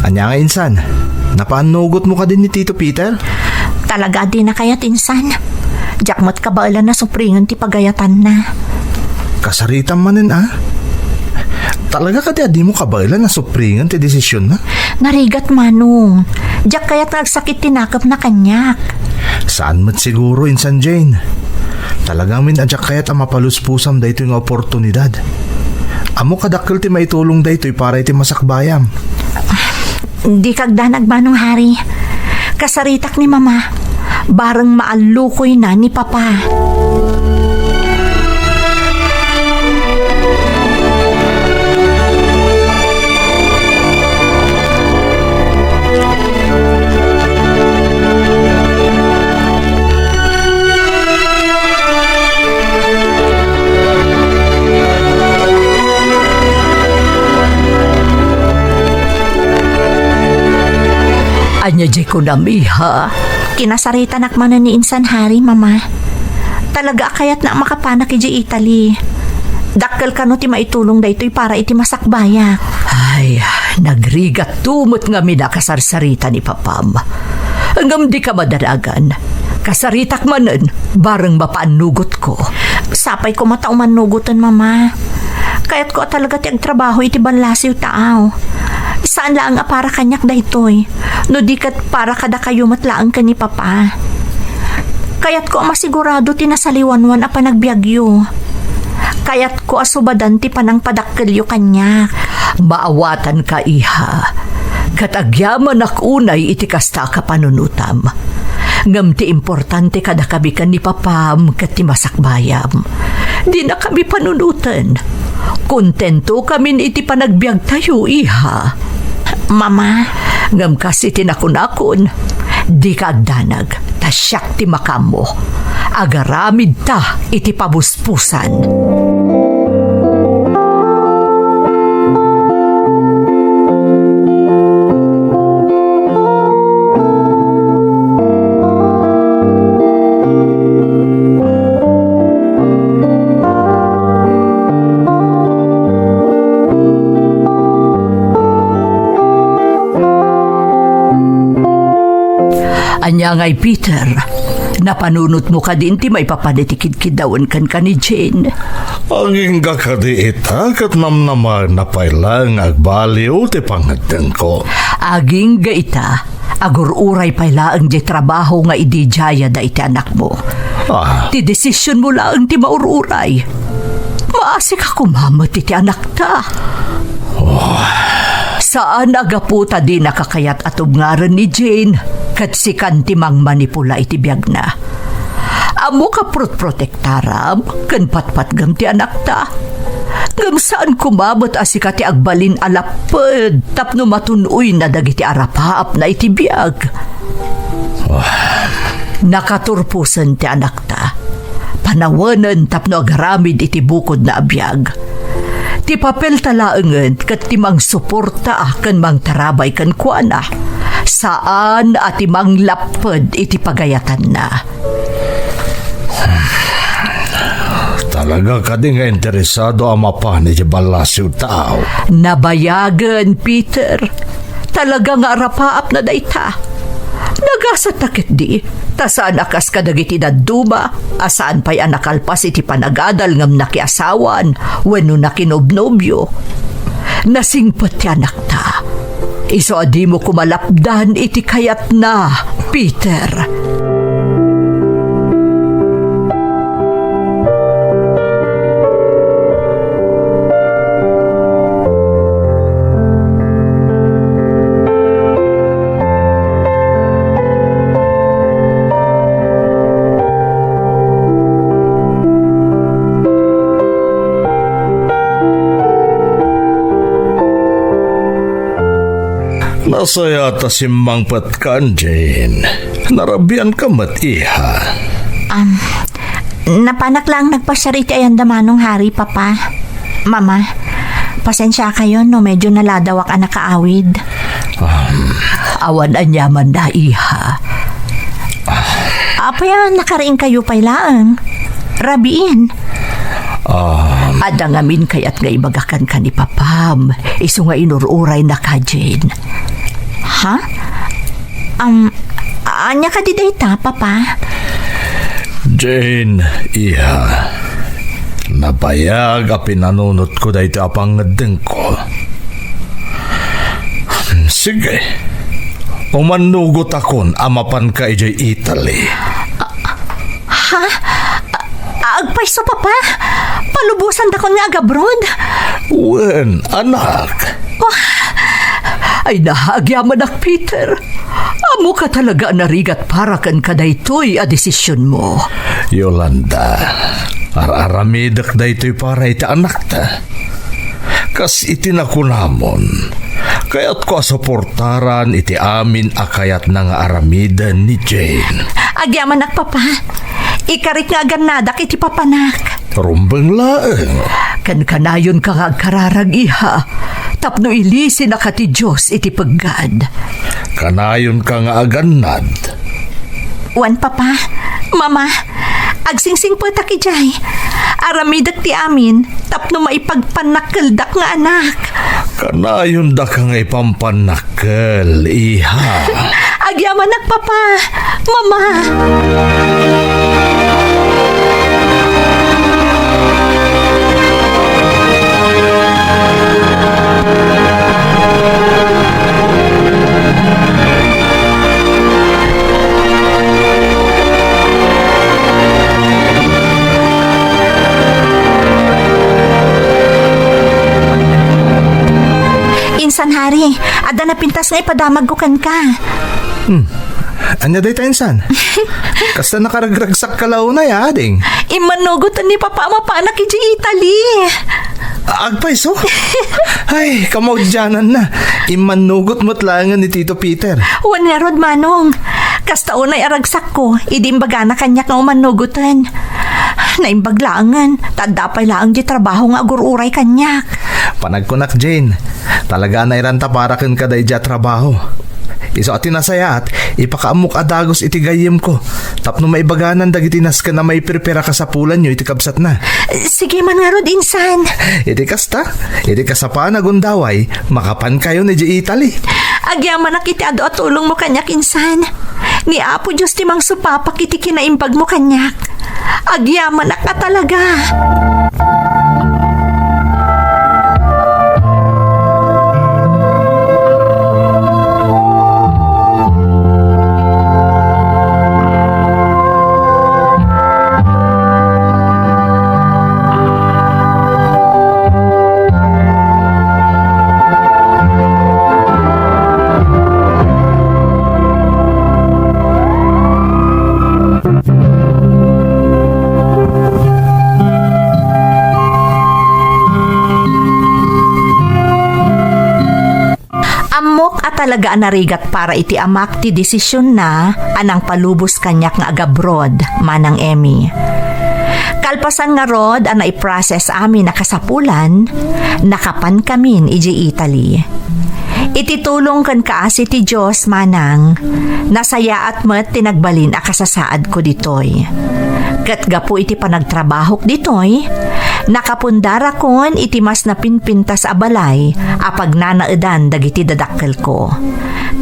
Ania nga insan? Napaannugotmo kadi ni Tito Peter? Talaga a dina kayat insan. Diak met kabaelan a supringen ti pagayatanna. Kasaritam manen a? Talaga kadi a dimo kabaelan a supringen ti desisionna? Narigat, Manong. Diak kayat nga agsakit ti nakepna kaniak. Saan met siguro, insan Jane. Talaga ngamin a diak kayat a mapaluspusam daytoy nga oportunidad. Ammok a dakkel ti maitulong daytoy para iti masakbayam. Dika agdanag, Manong Hari. Kasaritak ni Mama. Bareng maallukoyna ni Papa. Ania diay kunam, iha? Kinasaritanak manen ni insan Hari, Mama. Talaga a kayatna a makapanak idiay Italy. Dakkel kano ti maitulong daytoy para iti masakbayak. Ay, nagrigatto met ngamin a kasarsarita ni Papam. Ngem dika madanagan. Kasaritak manen, bareng mapaannugotko. Sapay koma ta umannugoten, Mama. Kayatko a talaga ti agtrabaho iti ballasiw taaw. Saan laeng a para kaniak daytoy, no di ket para kadakayo met laeng ken ni Papa. Kayatko a masigurado ti nasaliwanwan a panagbiagyo. Kayatko a subadan ti panangpadakkelyo kaniak. Maawatanka, iha. Ket agyamanak unay iti kasta a kapanunotam. Ngem ti importante kadakami ken ni Papam ket ti masakbayam. Dinakami panunoten. Kontentokamin iti panagbiagtayo, iha. Mama. Ngem kas iti nakunakon, dika agdanag, ta siak ti makaammo. Agaramidta iti pabuspusan. Ania ngay, Peter? Napanunotmo kadin ti maipapan iti kidkiddawen kenka ni Jane? Agingga kadi ita ket namnamaenna pay laeng nga agbaliw ti pangngeddengko. Agingga ita, agur-uray pay laeng diay trabaho nga idiayada iti anakmo. Ah. Ti desisionmo laeng ti maur-uray. Maasika koma met iti anakta. Oh. Saan a gapu ta dinaka kayat a tubngaren ni Jane ket sikan ti mangmanipula iti biagna. Ammok a protprotektaram ken patpatgem ti anakta. Ngem saan koma met a sika ti agbalin a lapped tapno matun-oyna dagiti arapaapna iti biag. Nakaturposen ti anakta. Panawenen tapno agaramid iti bukodna a biag. Ti papelta laengen ket ti mangsuporta ken mangtarabay kenkuana, saan a ti manglapped iti pagayatanna. Talaga kadi nga interesado a mapan iti ballasiw tao? Nabayagen, Peter. Talaga nga arapaapna dayta. Nagasat ta ketdi, ta saan a kas kadagiti dadduma a saan pay a nakalpas iti panagadal ngem nakiasawan wenno nakinobnobio. Nasingpet ti anakta. Isu a dimo koma lapdan iti kayatna, Peter. Nasayaat a simmangpetkan, Jane. Narabianka met, iha. Um, napanak laeng nagpasiar iti ayanda Manong Harry, Papa. Mama, pasensiakayo no medyo naladawak a nakaawid. Um, awan aniamanna, iha. Apay a nakariingkayo pay laeng? Rabiin. Um, adda ngamin kayat nga ibagakan ken ni Papam, isu nga inur-urayna ka, Jane. Ha? Um, ania kadi dayta, Papa? Jane, iha, nabayag a pinanunotko daytoy a pangngeddengko. Sige, umannugotakon a mapanka idiay Italy. Ha? A-, agpayso, Papa? Palubosandakon nga agabroad? Wen, anak. Oh. Ay, nahagyamanak, Peter. Ammok a talaga a narigat para kenka daytoy a desisionmo. Yolanda, ar-aramidek daytoy para iti anakta. Kas iti nakunamon, kayatko a suportaran iti amin a kayatna nga aramiden ni Jane. Agyamanak, Papa. Ikarik nga agannadak iti papanak. Rumbeng laeng. Kankanayonka nga agkararag, iha, tapno ilisinaka ti Dios iti peggad. Kanayonka nga agannad. Wen, Papa, Mama, agsingsingpetak idiay. Aramidek ti amin tapno maipagpannakkeldak nga anak. Kanayondaka nga ipampannakkel, iha. Agyamanak, Papa, Mama. Insan, Hari, adda napintas nga ipadamagko kenka. Hmm. Ania dayta, insan? Kasta nakaragragsakka la unay, ading. Immannugoten ni Papa a mapanak idiay Italy. Agpayso? Ay, kamaudiananna. Immannugot met laengen ni Tito Peter. Wen ngarud, Manong. Kasta unay a ragsakko, idi imbagana kaniak nga umannugoten. Naimbag laengen, ta adda pay laeng diay trabaho nga agur-uray kaniak. Panagkunak, Jane, talaga a nairanta para kenka daydiay a trabaho. Isu a ti nasayaat, ipakaammok a dagus iti gayyemko, tapno maibaganan dagiti nasken a maiperpera kasapulanyo iti kabsatna. Sige man ngarud, insan. Iti kasta, iti kasapa nga gundaway, makapankayon idiay Italy. Agyamanak iti adu a tulongmo kaniak, insan. Ni Apo Dios ti mangsupapak iti kinaimbagmo kaniak. Agyamanak a talaga. Ammok a talaga a narigat para iti amak ti desisionna a nangpalubos kaniak nga agabroad, Manang Emmy. Kalpasan ngarud a naiprocess amin a kasapulan, nakapankamin idiay Italy. Iti tulong ken kaasi ti Dios, manang, nasayaat met ti nagbalin a kasasaadko ditoy. Ket gapu iti panagtrabahok ditoy, nakapundarakon iti mas napinpintas a balay a pagnanaedan dagiti dadakkelko.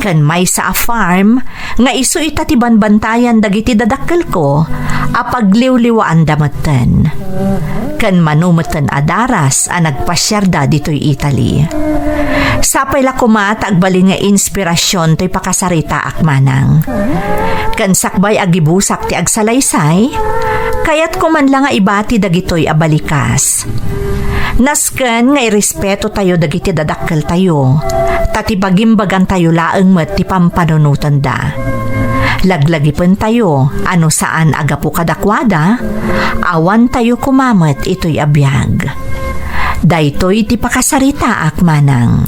Ken maysa a farm nga isu ita ti banbantayan dagiti dadakkelko a pagliwliwaanda metten. Ken mano metten a daras a nagpasiarda ditoy Italy. Sapay la koma ta agbalin nga inspirasyon toy pakasaritaak manang. Ken sakbay a gibusak ti agsalaysay, kayatko man la nga ibati dagitoy a balikas. Nasken nga irespeto tayo dagiti dadakkeltayo, ta ti pagimbagantayo laeng met ti pampanunotenda. Laglagipentayo a no saan a gapu kadakuada, awantayo koma met itoy a biag. Daytoy ti pakasaritaak manang.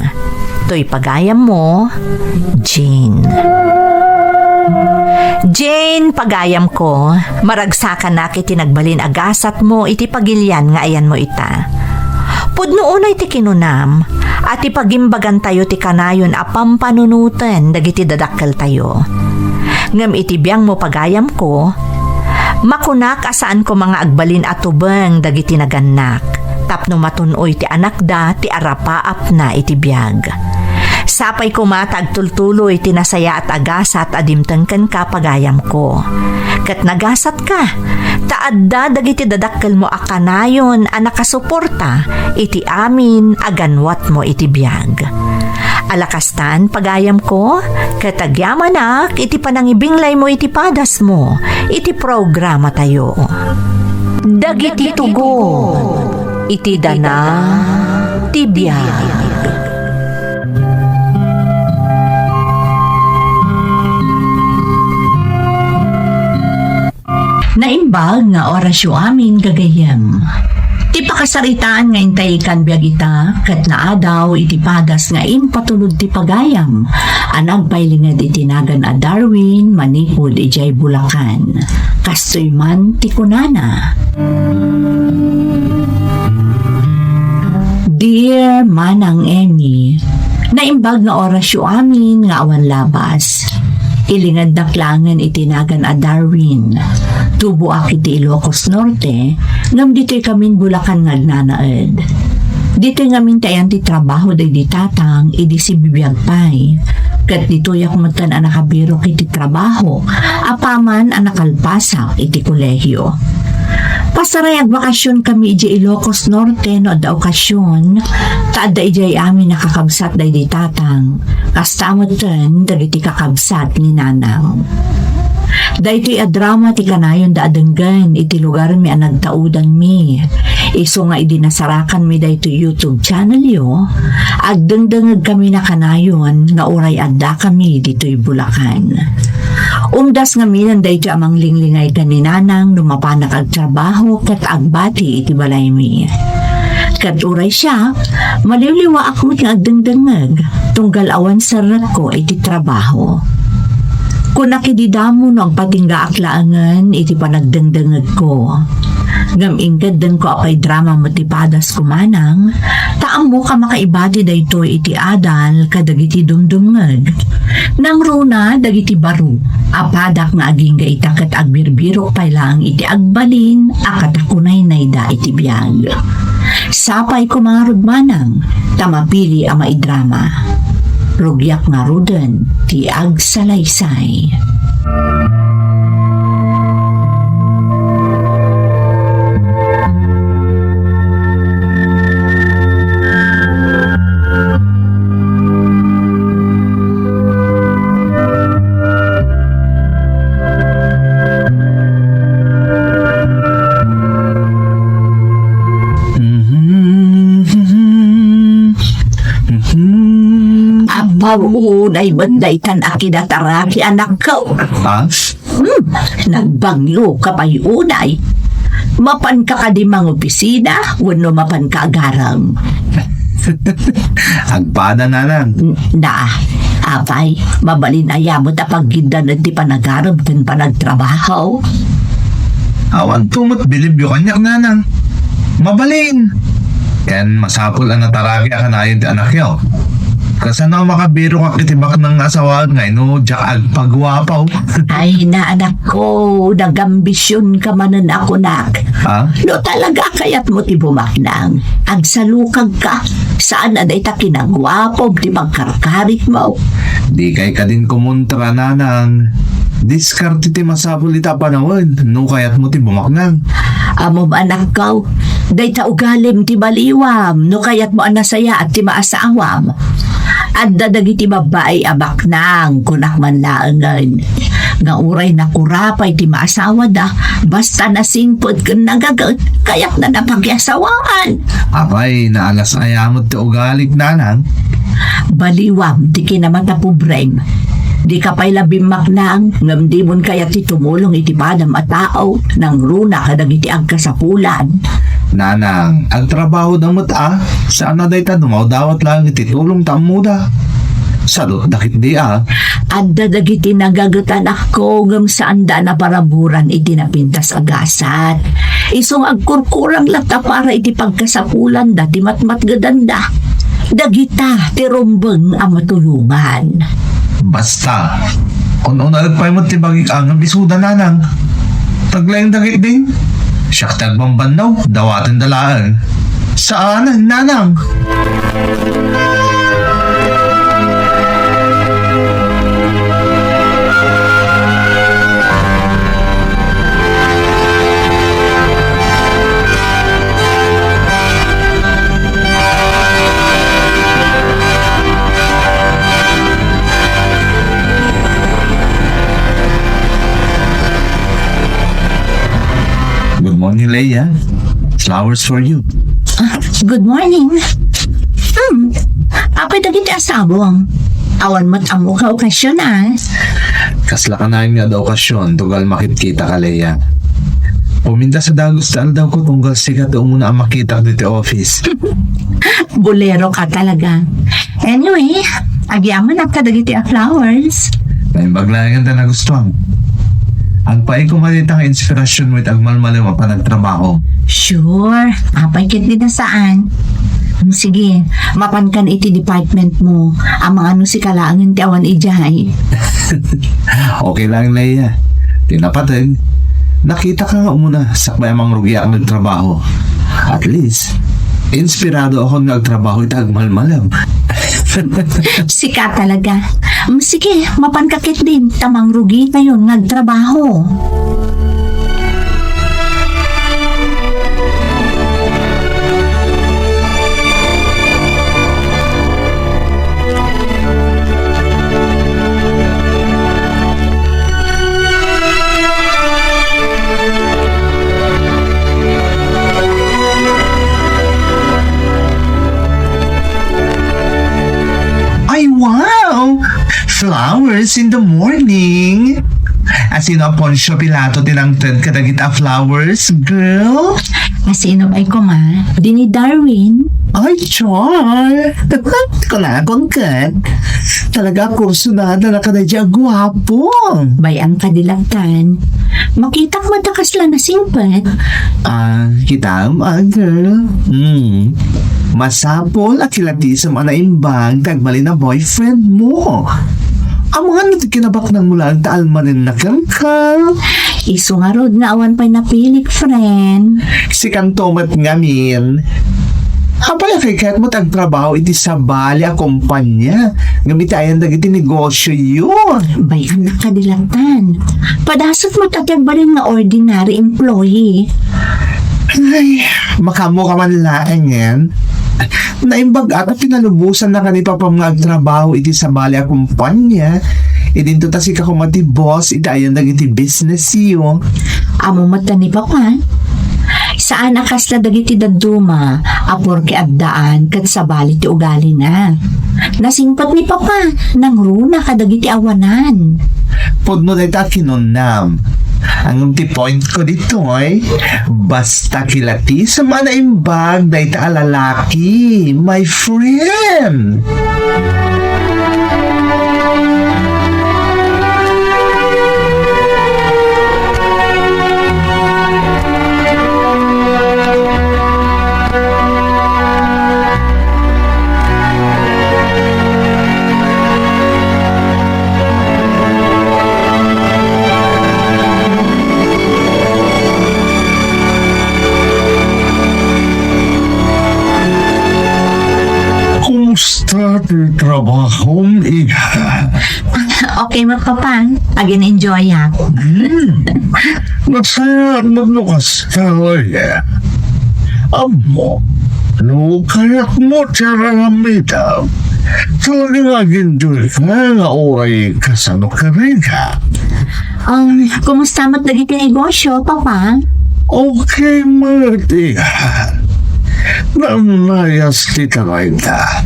Toy pagayammo, Jane. Jane, pagayamko, maragsakanak iti nagbalin a gasatmo iti pagilian nga ayanmo ita. Pudno unay ti kinunam a ti pagimbagantayo ti kanayon a pampanunoten dagiti dadakkeltayo. Ngem iti biangmo pagayamko, makunak a saan koma nga agbalin a tubeng dagiti nagannak tapno matun-oy ti anakda ti arapaapna iti biag. Sapay koma ta agtultuloy ti nasayaat a gasat a dimteng kenka, pagayamko. Ket nagasatka, ta adda dagiti dadakkelmo a kanayon a nakasuporta iti amin a ganwatmo iti biag. Ala kastan, pagayamko, ket agyamanak iti panangibinglaymo iti padasmo iti programatayo. Dagiti tugon iti dana ti biag. Naimbag nga orasyo amin, gagayyem. Ti pakasaritaan nga intay ikan biag ita, ket naadaw iti padas nga impatulod ti pagayam a nagpailinged iti nagan a Darwin manipud idiay Bulacan. Kastoy man ti kunana. Dear Manang Emmy, naimbag nga orasyo amin nga awan labas. Ilingednak laengen iti nagan a Darwin. Tuboak iti Ilocos Norte, ngem ditoy kamin Bulacan nga agnanaed. Ditoy ngamin ti ayan ti trabaho daydi tatang idi sibibiag pay. Ket ditoyak metten a nakabirok iti trabaho, apaman a nakalpasak iti kolehio. Pasaray agbakasion kami idiay Ilocos Norte no adda okasion, ta adda idiay amin a kakabsat daydi tatang, kasta metten dagiti kakabsat ni nanang. Daytoy a drama ti kanayonda a denggen iti lugarmi a nagtaudanmi. Isu nga idi nasarakanmi daytoy YouTube channelyo, agdengdengegkami na kanayon nga uray addakami ditoy Bulacan. Umdas ngaminen daytoy a manglinglingay ken ni nanang no mapanak agtrabaho ket agbati iti balaymi. Ket uray siak, maliwliwaak met nga agdengdengngeg, tunggal awan serrekko iti trabaho. Kunak idi damo no agpatinggaak laengen iti panagdengdengngegko. Ngem inkeddengko a paidrama met ti padasko manang, ta ammok a makaibati daytoy iti adal kadagiti dumdumngeg. Nangruna dagiti baro a padak nga agingga ita ket agbirbirok pay laeng iti agbalin a katakunaynayda iti biag. Sapay koma ngarud manang ta mapili a maidrama. Rugiak ngaruden ti agsalaysay. Apaw, unay met daytan a kinataraki, anakko. Ha? Hmm, nagbanglo ka pay unay. Mapan ka kadi mangopisina wenno mapan ka agaram? Agpada, nanang. N-, na, apay, mabalin aya met a paggiddan ti panagarem ken panagtrabaho? Awan to met bilibyo kaniak, nanang. Mabalin. Ken masapul a nataraki a kanayon ti anakyo. Kasano a makabirok iti baknang nga asawaen nga ino, diak agpaguapo? Ay, na, anakko, nagambisionka manen a kunak. Ha? No talaga a kayatmo ti bumaknang, agsalukagka. Saan a dayta kinaguapo ti pagkarkarikmo. Dikay kadin kumontra, nanang. Diskarte ti masapul ita a panawen no kayatmo ti bumaknang. Ammom, anakko, dayta ugalim ti baliwam no kayatmo a nasayaat ti maasawam. Adda dagiti babbai a baknang, kunak man laengen, nga uray nakura pay ti maasawada, basta nasingpet ken nagaget, kayatna a pakiasawaan. Apay, naalas aya met ti ugalik, nanang? Baliwam ti kinamatapobrem. Dika pay la bimmaknang, ngem dimon kayat ti tumulong iti padam a tao, nangruna kadagiti agkasapulan. Nanang, agtrabahoda met a, saan a dayta dumawdawat laeng iti tulong ta ammoda. Sadutda ketdi a. Adda dagiti nagaget, anakko, ngem saanda a naparaburan iti napintas a gasat. Isu nga agkurkurang latta para iti pagkasapulanda ti matmatgedanda. Dagita ti rumbeng a matulongan. Basta, un-unaek pay met ti bagik a ngem isuda, nanang. Taglaeng dagitdin. Siak ti agbambanno, dawatenda laeng. Saan, nanang? Good morning, Leia. Flowers for you. Ah, good morning. Hmm. Apay dagiti asawam? Awan met ammoka okasyon, ah. Kasla kanayon nga adda okasyon, tunggal makitkitaka, Leia. Pumintas a dagus ti aldawko tunggal sika ti umuna a makitak ditoy office. Buleroka talaga. Anyway, agyamanak kadagiti a flowers. Naimbag laeng ta nagustuam. Agpaay koma dayta nga inspirasionmo iti agmalmalem a panagtrabaho. Sure. Apay ket di na saan. Sige, mapankan iti department mo. Amangan no sika laengen ti awan idiay. Okay lang, Leia. Ti napateg, nakitaka nga umuna sakbay a mangrugiak nga agtrabaho. At least, inspirado akon nga agtrabaho ita agmalmalem. Sika talaga. Mm, sige, mapanka ketdin, ta mangrugitayon nga agtrabaho. Ay, wow! Flowers in the morning! Asino a Poncio Pilato ti nangted kadagita a flowers, girl? Asino pay koma? Di ni Darwin? Ay, char! Kunakon ket, talaga kursunada na kadaydi a guapo. Bay-am, kadilaktan. Makitak met a kasla nasingpet. Ah, kitaem, ah, girl. Hmm. Masapul a kilatisem a naimbag ti agbalin a boyfriend mo. Amangan no ti kinabaknang mo laeng ta almanenna kenka. Isu ngarud nga awan pay napilik, friend. Sikanto met ngamin. Apay a kayatmo ti agtrabaho iti sabali a kompania ngem iti ayan dagiti negosioyo? Bay-am, kadilaktan. Padasut met ti agbalin nga ordinary employee. Ay, makaammoka man laengen. Naimbag-ak a pinalubosannaka ni papam nga agtrabaho iti sabali a kompania. Idinto ta sika koma ti boss iti ayan dagiti businessyo. Ammo met ta ni papa. Saan a kasla dagiti dadduma a porke addaan ket sabali ti ugalina. Nasingpet ni papa, nangruna kadagiti awanan. Pudno dayta a kinunnam. Ngem ti point ko ditoy, basta kilatisem a naimbag dayta a lalaki, my friend. Kumusta ti trabahom, iha? Okay met, Papa. Agin-enjoyak. Hmm. Nasayaat met no kasta, Leia. Ammo, no kayatmo ti aramidem, talaga nga agin-enjoyka nga uray kasano karika. Um, kumusta met dagiti negosyo, Papa? Okay met, iha. Naamnayas ti tarayda.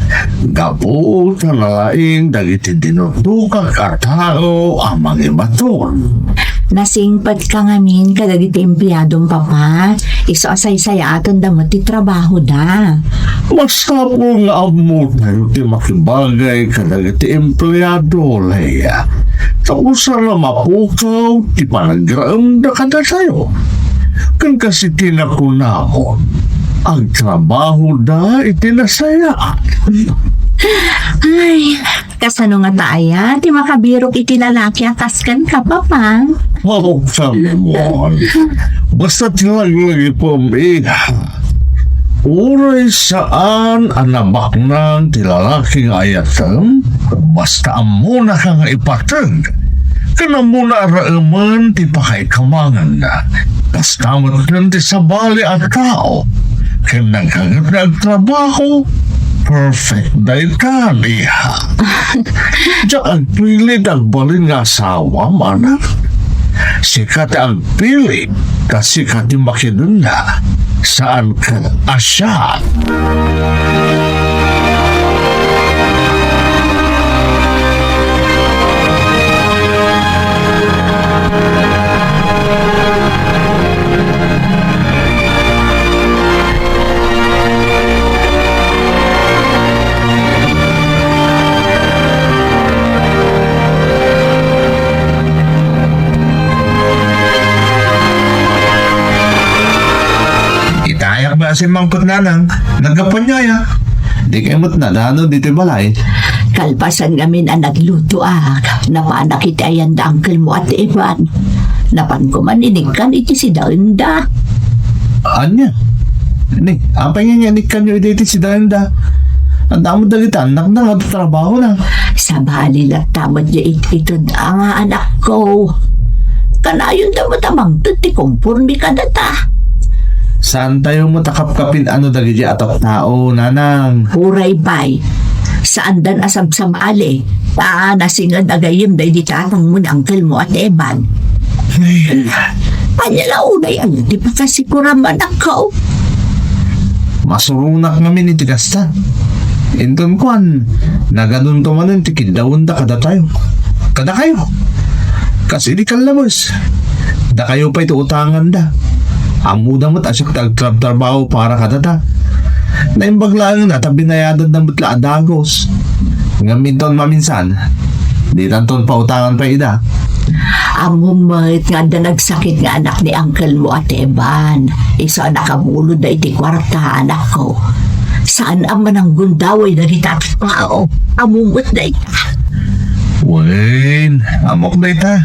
Gapu ta nalaing dagiti dinutokak a tao a mangibaton. Nasingpetka ngamin kadagiti empleadom, Papa. Isu a saysayaatenda met ti trabahoda. Masapul nga ammotayo ti makibagay kadagiti empleado, Leia. Tapno saan a mapukaw ti panagraemda kadatayo. Ken kas iti nakunamon, agtrabahoda iti nasayaat. Ay, kasano ngata aya ti makabirok iti lalaki a kas kenka, Papa? Maukam mon. Basta ti laglagipem, iha. Uray saan a nabaknang ti lalaki nga ayatem, basta ammonaka nga ipateg, ken ammona a raemen ti pakaikamanganna. Kasta met ken ti sabali a tao, ken nagkaget nga agtrabaho, perfect dayta, iha. Diak agpili ti agbalin nga asawa, anak. Sika ti agpili, ta sika ti makidenna. Saan ket a siak. Itayak ba a simmangpet, nanang? Naggapuan aya? Dikay met nadano ditoy balay. Kalpasan ngamin a naglutoak, napanak iti ayan da uncle mo a ti Evan. Napanko man inikkan iti sidaenda. Ania? Ni, apay nga inikkanyo iti sidaenda? Adda met dagiti annakna nga trabahona. Sabali latta met ya it-ited a nga anakko. Kanayonda met a mangted ti kompormi kadata. Saantayo met a kapkapin-ano dagiti a tattao, nanang. Uray pay, saandan a sabsabali, ta nasinged a gayyem daydi tatangmo ni uncle mo a ti Evan. Ay. Ania la unay aya ti pakasikuram, anakko? Masuronak ngamin iti kasta. Inton kuan, nagadunto manen ti kiddawenda kadatayo. Kadakayo. Kas idi kallabes, dakayo pay ti utanganda. Ammoda met a siak ti agtrabtrabaho para kadata. Naimbag laeng ta binayadanda met la a dagus. Ngem inton maminsan, ditanton pautangan pay ida. Ammom met nga adda nagsakit nga anak ni uncle mo a ti Evan. Isu a nakabulodda iti kuarta, anakko. Saan a mananggundaway dagiti tattao. Ammom met dayta. Wen, ammok dayta.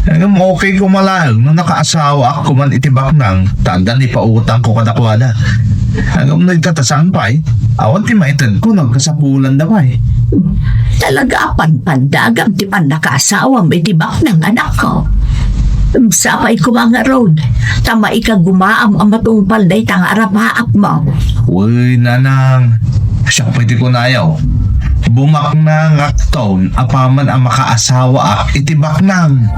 Ngem okay koma laeng no nakaasawaak koman iti baknang, ta addan ipautangko kadakuada. Ngem no ita ta saan pay, awan ti maitedko no agkasapulanda pay. Talaga a panpandagam ti pannakaasawam iti baknang, anakko. Sapay koma ngarud, ta maikagumaam a matungpal dayta nga arapaapmo. Uy, nanang, siak pay ti kunayo. Bumaknangakton apaman a makaasawaak iti baknang.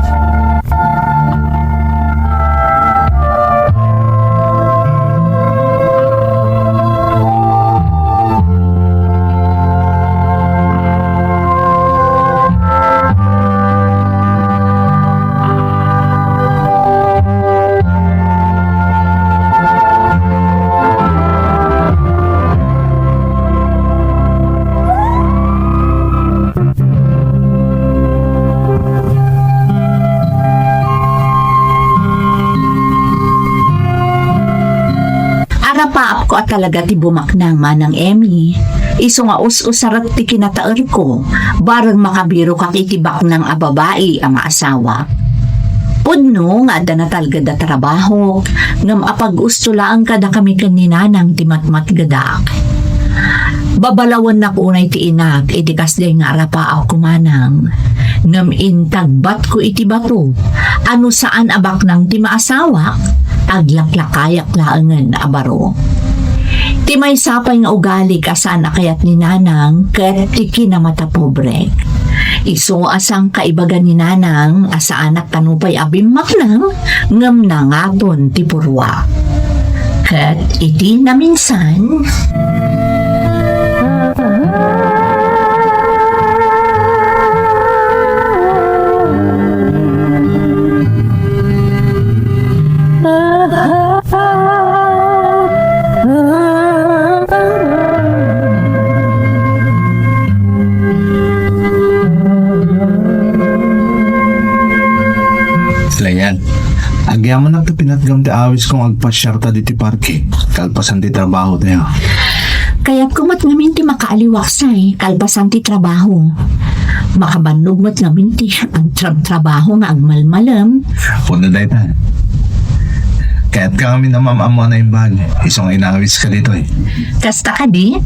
Arapaapko a talaga ti bumaknang, Manang Emmy. Isu nga us-usarek ti kinataerko, bareng makabirokak iti baknang a babai a maasawa. Pudno nga adda natalged a trabahok, ngem apag-usto laeng kadakami ken ni Nanang ti matmatgedak. Babalawennak unay ti inak iti kasdiay nga arapaawko manang, ngem intagbatko iti bato a no saan a baknang ti maasawak, aglaklakayak laengen a baro. Ti maysa pay nga ugalik a saan a kayat ni nanang ket ti kinamatapobrek. Isu a sangkaibaga ni nanang a saanak kano pay a bimmaknang ngem nangaton ti purruak. Ket iti naminsan, Leia, agyamanak ta pinatgam ti awisko nga agpasiarta ditoy parke, kalpasan ti trabahotayo. Kayatko met ngamin ti makaaliwaksay, kalpasan ti trabaho. Makabannog met ngamin ti agtrabtrabaho nga agmalmalem. Pudno dayta. Kayatka ngamin a maam-ammo a naimbag, isu nga inawiska ditoy. Kasta kadi?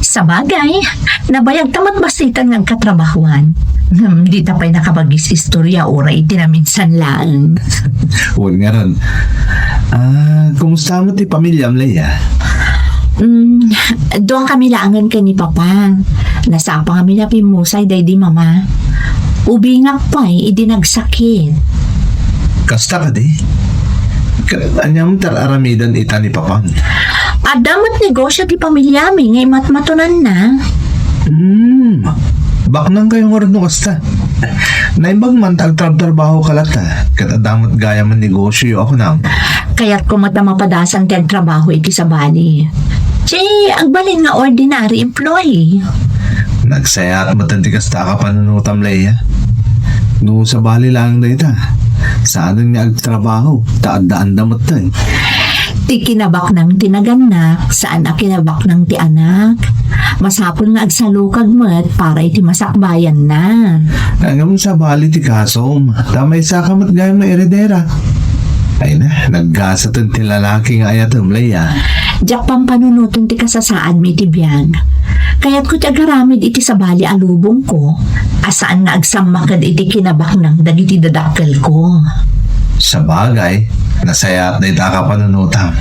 Sabagay, nabayagta met bassit nga agkatrabahoan. Ngem dita pay nakabagis istoria uray iti naminsan laeng. Wen ngarud. Ah, kumusta met ti pamiliam, Leia? Mm, dua kami laengen ken ni Papa. Nasapa kami a pimmusay daydi Mama. Ubingak pay idi nagsakit. Kasta kadi? Ket ania met ti ar-aramiden ita ni Papam? Adda met negosio ti pamiliami nga imatmatonanna. Hmm. Baknangkayo ngarud no kasta. Naimbag man ta agtrabtrabahoka latta, ket adda met gayam a negosioyo a kunam. Kayatko met a mapadasan ti agtrabaho iti sabali. Ti agbalin nga ordinary employee. Nagsayaat met ti kasta a kapanunotam, Leia. No sabali laeng dayta, saanen nga agtrabaho, ta addaanda metten. Ti kinabaknang ti nagannak, saan a kinabaknang ti anak. Masapul nga agsalukag met para iti masakbayanna. Ngem sabali ti kasom, ta maysaka met gayam nga eredera. Ay na, naggasaten ti lalaki nga ayatem, Leia. Diak pampanunoten ti kasasaadmi iti biag. Kayatko ti agaramid iti sabali a lubongko, a saan nga agsammaked iti kinabaknang dagiti dadakkelko. Sabagay, nasayaat dayta a kapanunotam.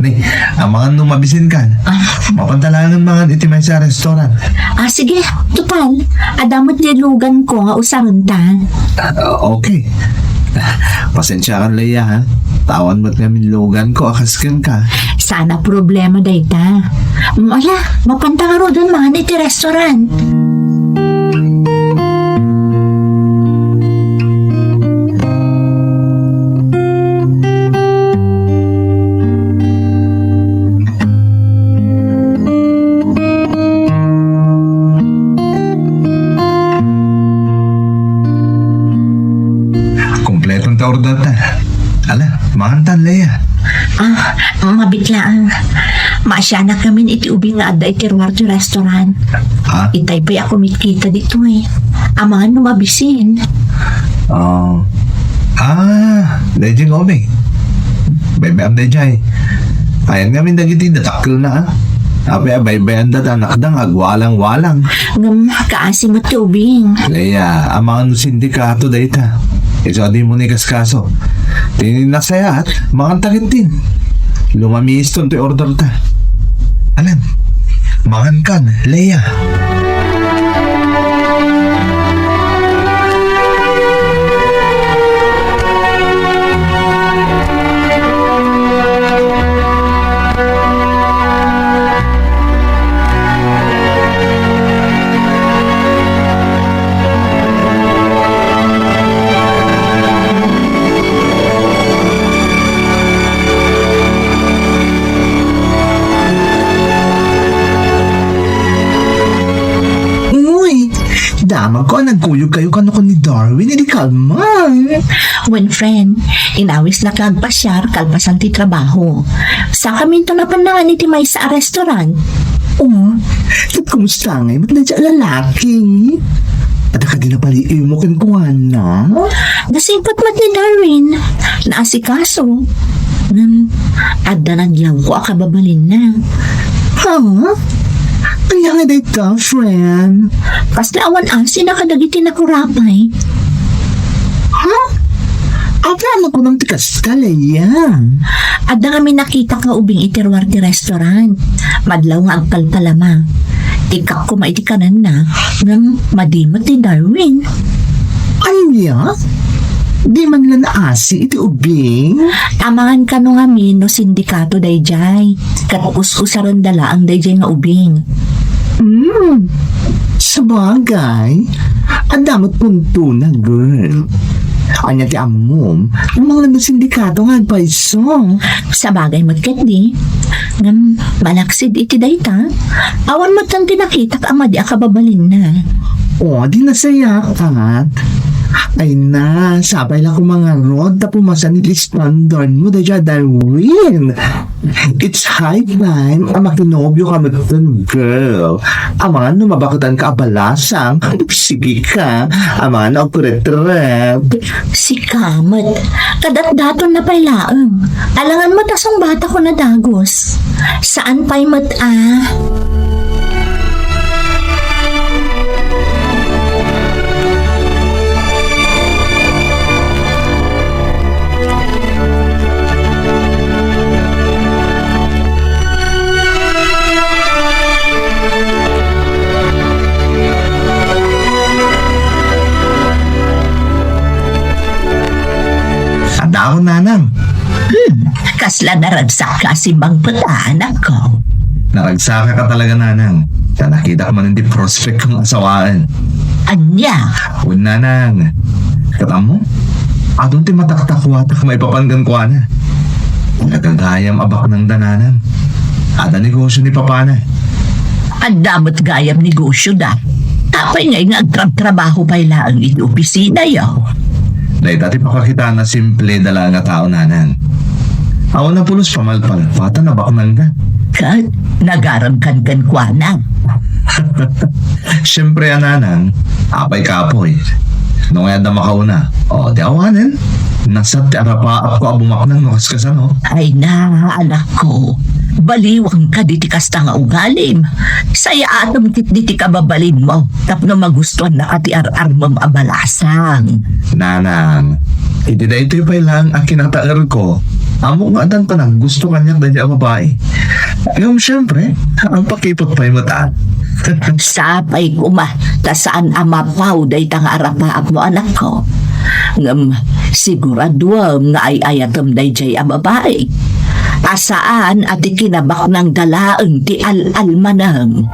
Ni, amangan no mabisinkan. Ah. Mapanta laengen mangan iti maysa a restaurant. Ah, sige, total, adda met diay luganko nga usarenta. Ah, okay. Pasensiakan, Leia, ha? Awan met ngamin luganko a kas kenka. Saan a problema dayta. Mm, ala, mapanta ngaruden mangan iti restaurant. Kompleto ti order ta. Ala, mangantan, Leia. Ah, mabiit laeng. Maasianak ngamin iti ubing nga adda iti ruar ti restaurant. Ah? Itay pay a kumitkita ditoy. Amangan no mabisin. Ah. Ah, daydiay nga ubing. Baybay-am daydiay. Ayan ngamin dagiti dadakkelna, ah. Apay a baybay-anda ta anakda nga agwalang-walang. Ngem kaasi met ti ubing. Leia, amangan no sindikato dayta. Isu a dimo ni kaskaso. Ti nasayaat, manganta ketdin. Lumamiston ti order ta. Alan, mangankan, Leia. Uy, damagko a nagkuyogkayo kano ken ni Darwin idi kalman. Wen, friend, inawisnak nga agpasiar kalpasan ti trabaho. Sakaminto napan nangan iti maysa a restaurant. Oh, ket kumusta ngay met dayta a lalaki? Adda kadi napaliiwmo kenkuana? Nasingpet met ni Darwin. Naasikaso. Ngem, adda nagyawko a kababalinna. Ha? Ania nga dayta, friend? Kasla awan asi na kadagiti nakurapay. Ha? Apay a kunam ti kasta, Leia? Adda ngamin nakitak nga ubing iti ruar ti restaurant. Madlaw nga agpalpalama. Ikkak koma iti kanenna, ngem madi met ni Darwin. Ania? Di man la naasi iti ubing? Amangan kano ngamin no sindikato daydiay, ket us-usarenda laeng daydiay nga ubing. Hmm, sabagay, adda met puntona, girl. Ania ti ammom, amangan no sindikato nga agpayso? Sabagay met ketdi, ngem malaksid iti dayta, awan met ti nakitak a madi a kababalinna. O, di nasayaat. Ay na, sapay la koma ngarud ta pumasan iti standard mo, daydiay Darwin. It's high time a makinobio ka met, girl. Amangan no mabaketan ka a balasang, sige ka. Amangan no agkuretret. Sika met, kadatdaton na pay laeng. Alangan met a sungbatakon a dagus. Saan pay met a. Adda, nanang. Hmm, kasla naragsak ka a simmangpet, anakko. Naragsakak talaga, nanang. Ta nakitak manen ti prospect kong asawaen. Ania? Wen, nanang. Ket ammo, adun ti mataktakuatak maipapan kenkuana. Nagagayam a baknangda, nanang. Adda negosio ni papana. Adda met gayam negosioda. Apay ngay nga agtrabtrabaho pay laeng iti opisinayo? Dayta ti pakakitana, simple da laeng a tao, nanang. Awan a pulos pamalpalpatan a baknangda. Ket nagarem kan kenkuana. Siempre a, nanang, apay kapoy. No ngay adda makauna, o, di awanen. Nasat ti arapaapko a bumaknang no kaskasano. Ay na, anakko. Baliwang kadi ti kasta nga ugalim. Sayaatem ketdi ti kababalinmo tapno magustuannaka ti ar-armem a balasang. Nanang, iti daytoy pay laeng a kinataerko, ammok nga addan panaggusto kaniak daydiay a babai. Ngem siempre, agpakipot pay met a. Sapay koma ta saan a mapaw dayta nga arapaapmo, anakko. Ngem siguraduem nga ay-ayatem daydiay a babai. A saan a ti kinabaknangda laeng ti al-almanem.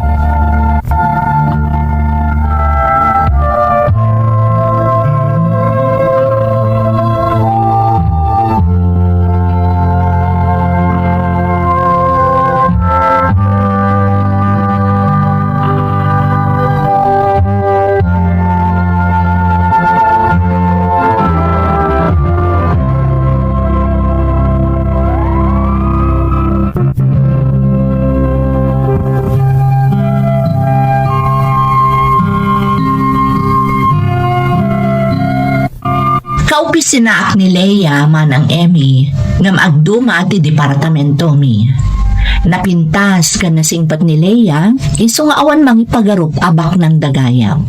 Kaopisinaak ni Lea, Manang Emmy, ngem agduma ti departamentomi. Napintas ken nasingpet ni Lea, isu nga awan mangipagarup a baknangda gayam.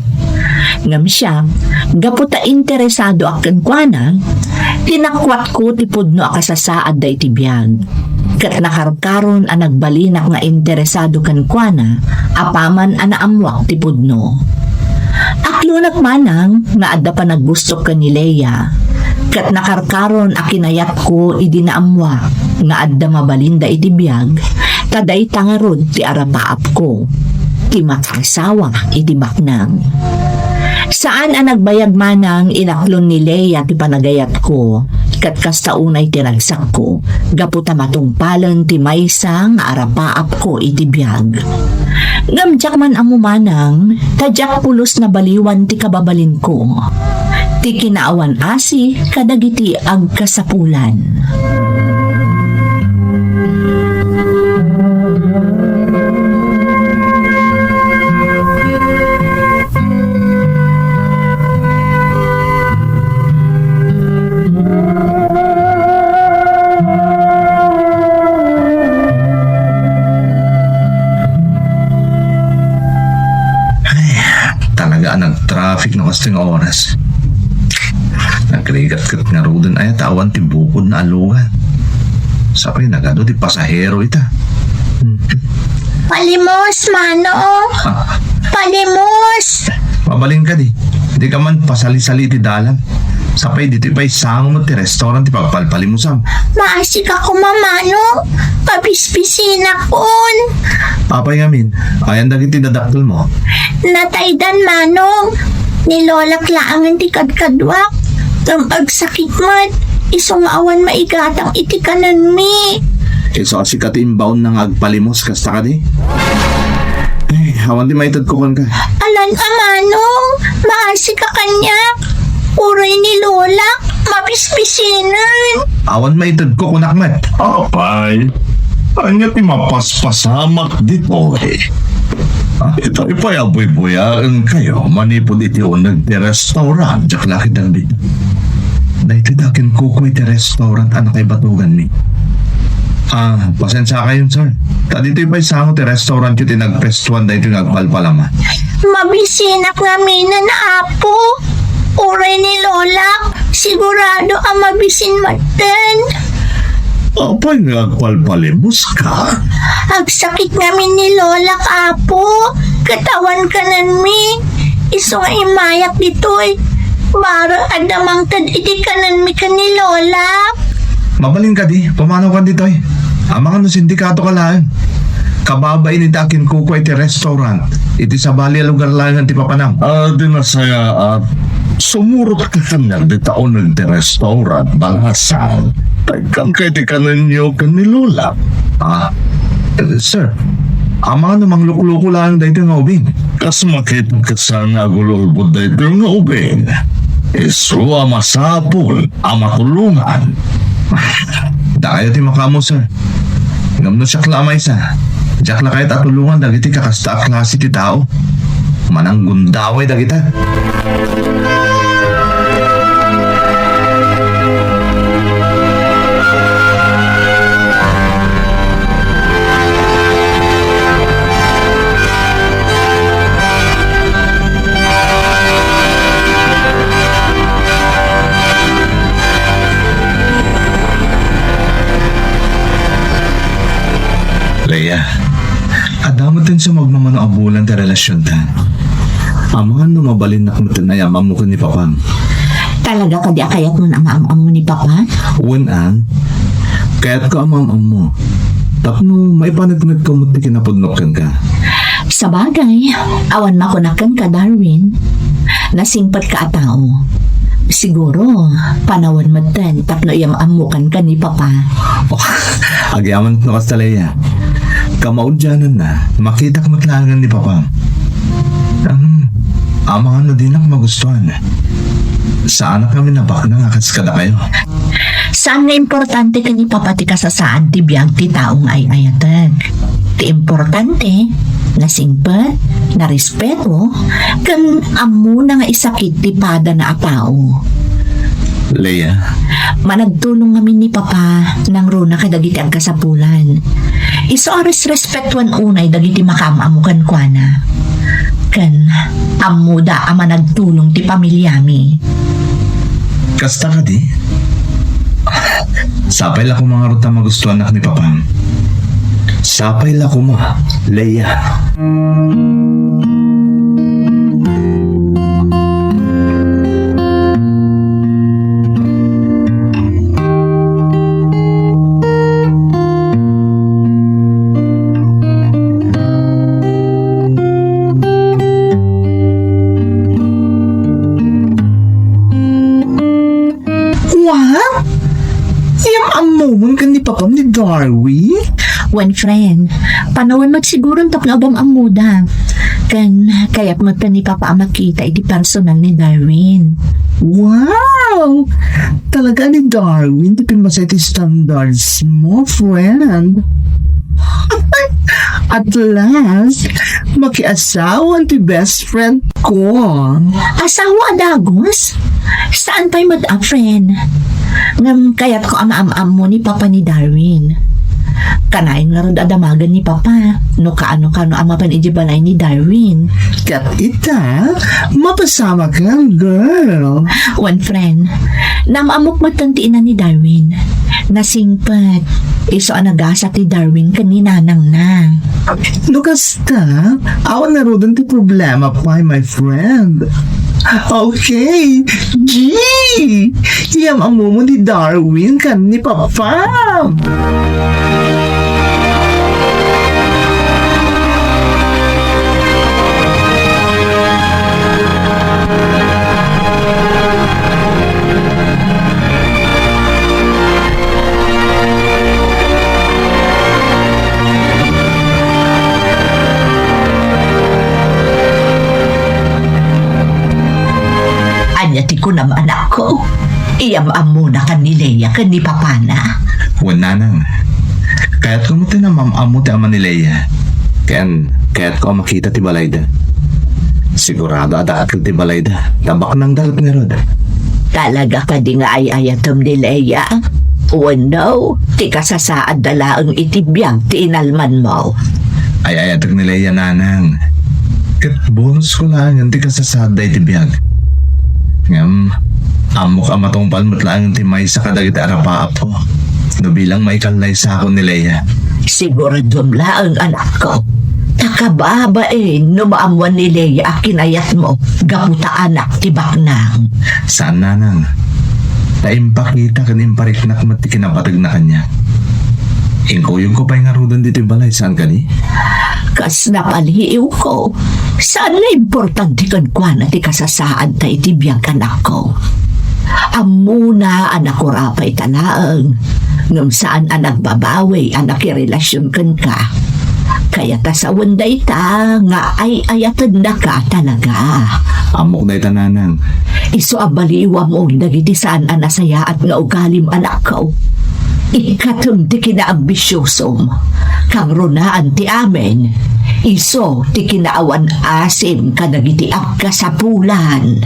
Ngem siak, gapu ta interesadoak kenkuana, tinakuatko ti pudno a kasasaadda iti biag. Ket nakarkaron a nagbalinak nga interesado kenkuana apaman a naammoak ti pudno. Aklonak manang nga adda panaggustok ken ni Lea, ket nakarkaron a kinayatko idi naammoak nga adda mabalinda iti biag, ta dayta ngarud ti arapaapko, ti makaasawa iti baknang. Saan a nagbayag manang inaklon ni Lea ti panagayatko, ket kasta unay ti ragsakko, gapu ta matungpalen ti maysa nga arapaapko iti biag. Ngem diak man ammo manang, ta diak pulos nabaliwan ti kababalinko. Ti kinaawan asi kadagiti agkasapulan. Ti nga oras. Nagrigat ket ngaruden aya ta awan ti bukod na alugan. Sapay nagadu ti pasahero ita. Hmm. Palimos, Manong! Ah. Palimos! Mabalin kadi. Dika man pasali-sali iti dalan. Sapay ditoy pay sango met ti restaurant ti pagpalpalimusam. Maasika koma, Manong. Pabisbisinakon. Apay ngamin, ayan dagiti dadakkelmo? Nataydan, Manong. Ni Lolak laengen ti kadkaduak. Ngem agsakit met. Isu nga awan maigatang iti kanenmi. Isu a sika ti imbaonna nga agpalimos, kasta kadi? Ay, awan ti maitedko kenka. Alan a, Manong, maasika kaniak. Uray ni Lolak, mabisbisinen. Awan maitedko kunak met. Apay, ania ti mapaspasamak ditoy? Ah? Itoy pay a buybuyaenkayo manipud iti uneg ti restaurant, diak la ket dagdi. Daytoy da kinkuko iti restaurant a nakaibatuganmi. Ah, pasensiakayon, sir. Ta ditoy pay sango ti restaurantyo ti nagpestuan daytoy nga agpalpalama. Mabisinak ngaminen, Apo. Uray ni Lolak, sigurado a mabisin metten. Apay nga agpalpalimuska? Agsakit ngamin ni Lolak, Apo. Ket awan kanenmi. Isu nga immayak ditoy. Bareng adda mangted iti kanenmi ken ni Lolak. Mabalin kadi, pumanaw kan ditoy. Amangan no sindikato ka laeng. Kababain iti akinkuko iti restaurant, iti sabali a lugar laengen ti papanam. Ah, di nasayaat. Sumurot ka kaniak dita uneg ti restaurant, balasan. Taykan kay ti kanenyo ken ni Lola. Ah, eh, sir, amangan no manglukloko laeng daytoy nga ubing. Kas makita ket saan nga agul-ulbod daytoy nga ubing. Isu a masapul a matulongan. Dakayo ti makaammo, sir. Ngem no siak la a maysa, diak la kayat a tulongan dagiti kakasta a klase ti tao. Mananggundaway dagita. Leia, adda metten sumagmamano a bulan ti relasionta. Amangan no mabalinnak metten a am-ammo ken ni Papam. Talaga kadi a kayatmon a maam-ammo ni Papa? Wen a, kayatko a maam-ammo. Tapno maipaneknekko met ti kinapudnok kenka. Sabagay, awan makunak kenka, Darwin. Nasingpetka a tao. Siguro, panawen metten tapno iyam-ammokan ken ni Papa. Agyaman no kasta, Leia. Kamaudiananna, makitak met laengen ni Papa. Am, amangan no dinak magustuan. Saanak ngamin a baknang a kas kadakayo. Saan nga importante ken ni Papa ti kasasaad ti biag ti tao nga ay-ayatek. Ti importante, nasingpet, narespeto, ken ammona nga isakit ti padana a tao. Leia. Managtulong ngamin ni Papa nangruna kadagiti agkasapulan. Isu a resrespetuan unay dagiti makaam-ammo kenkuana. Ken ammoda a managtulong ti pamiliami. Kasta kadi? Sapay la koma ngarud ta magustuannak ni Papam. Sapay la koma, Leia. What? Iyam-ammomon ken ni Papam ni Darwin? Wen, friend, panawen met siguron tapno agam-ammoda. Ken kayat met ni Papa a makita iti personal ni Darwin. Wow! Talaga ni Darwin ti pimmasay ti standards mo, friend. At last, makiasawa ti best friend ko. Asawa a dagus? Saan pay met a friend? Ngem kayatko a maam-ammo ni Papa ni Darwin. Kanayon ngarud a damagen ni Papa no kaano-kano a mapan idiay balay ni Darwin. Ket ita, mapasamakan, girl. Wen, friend, naam-ammok metten ti ina ni Darwin. Nasingpet. Isu a nagasa ti Darwin ken ni nanangna. No kasta, awan ngaruden ti problema pay, my friend. Okay, G! Iyam-ammom ni Darwin ken ni Papa. Ania ti kunam, anakko? Iyam-ammona kan ni Lea ken ni papana? Wen, nanang. Kayatko met ti maam-ammo ti ama ni Lea. Ken kayatko a makita ti balayda. Sigurado a dakkel ti balayda. Ta baknangda ket ngarud. Talaga kadi nga ay-ayatem ni Lea? Wenno, ti kasasaadda laeng iti biag ti inalmanmo? Ay-ayatek ni Lea, nanang. Ket bonus ko laengen ti kasasaadda iti biag. Ngem, ammok a matungpal met laengen ti maysa kadagiti arapaapko no bilang maikallaysako ni Lea. Siguradom laeng, anakko. Ta kababain no maammuan ni Lea a kinayatmo gapu ta anak ti baknang. Saan, nanang. Ta impakita ken impariknak met ti kinapategna kaniak. Inkuyogko pay ngaruden ditoy balay, saan kadi? Kas napaliiwko, saan nga importante kenkuana ti kasasaadta iti biag, anakko. Ammona a nakurapayta laeng, ngem saan a nagbabawi a nakirelasion kenka. Kayat a sawen dayta nga ay-ayatennaka talaga. Ammok dayta, nanang. Isu a baliwamon dagiti saan a nasayaat nga ugalim, anakko. Ikkatem ti kinaambisyosom. Kangrunaan ti amin. Isu ti kinaawan asim kadagiti agkasapulan.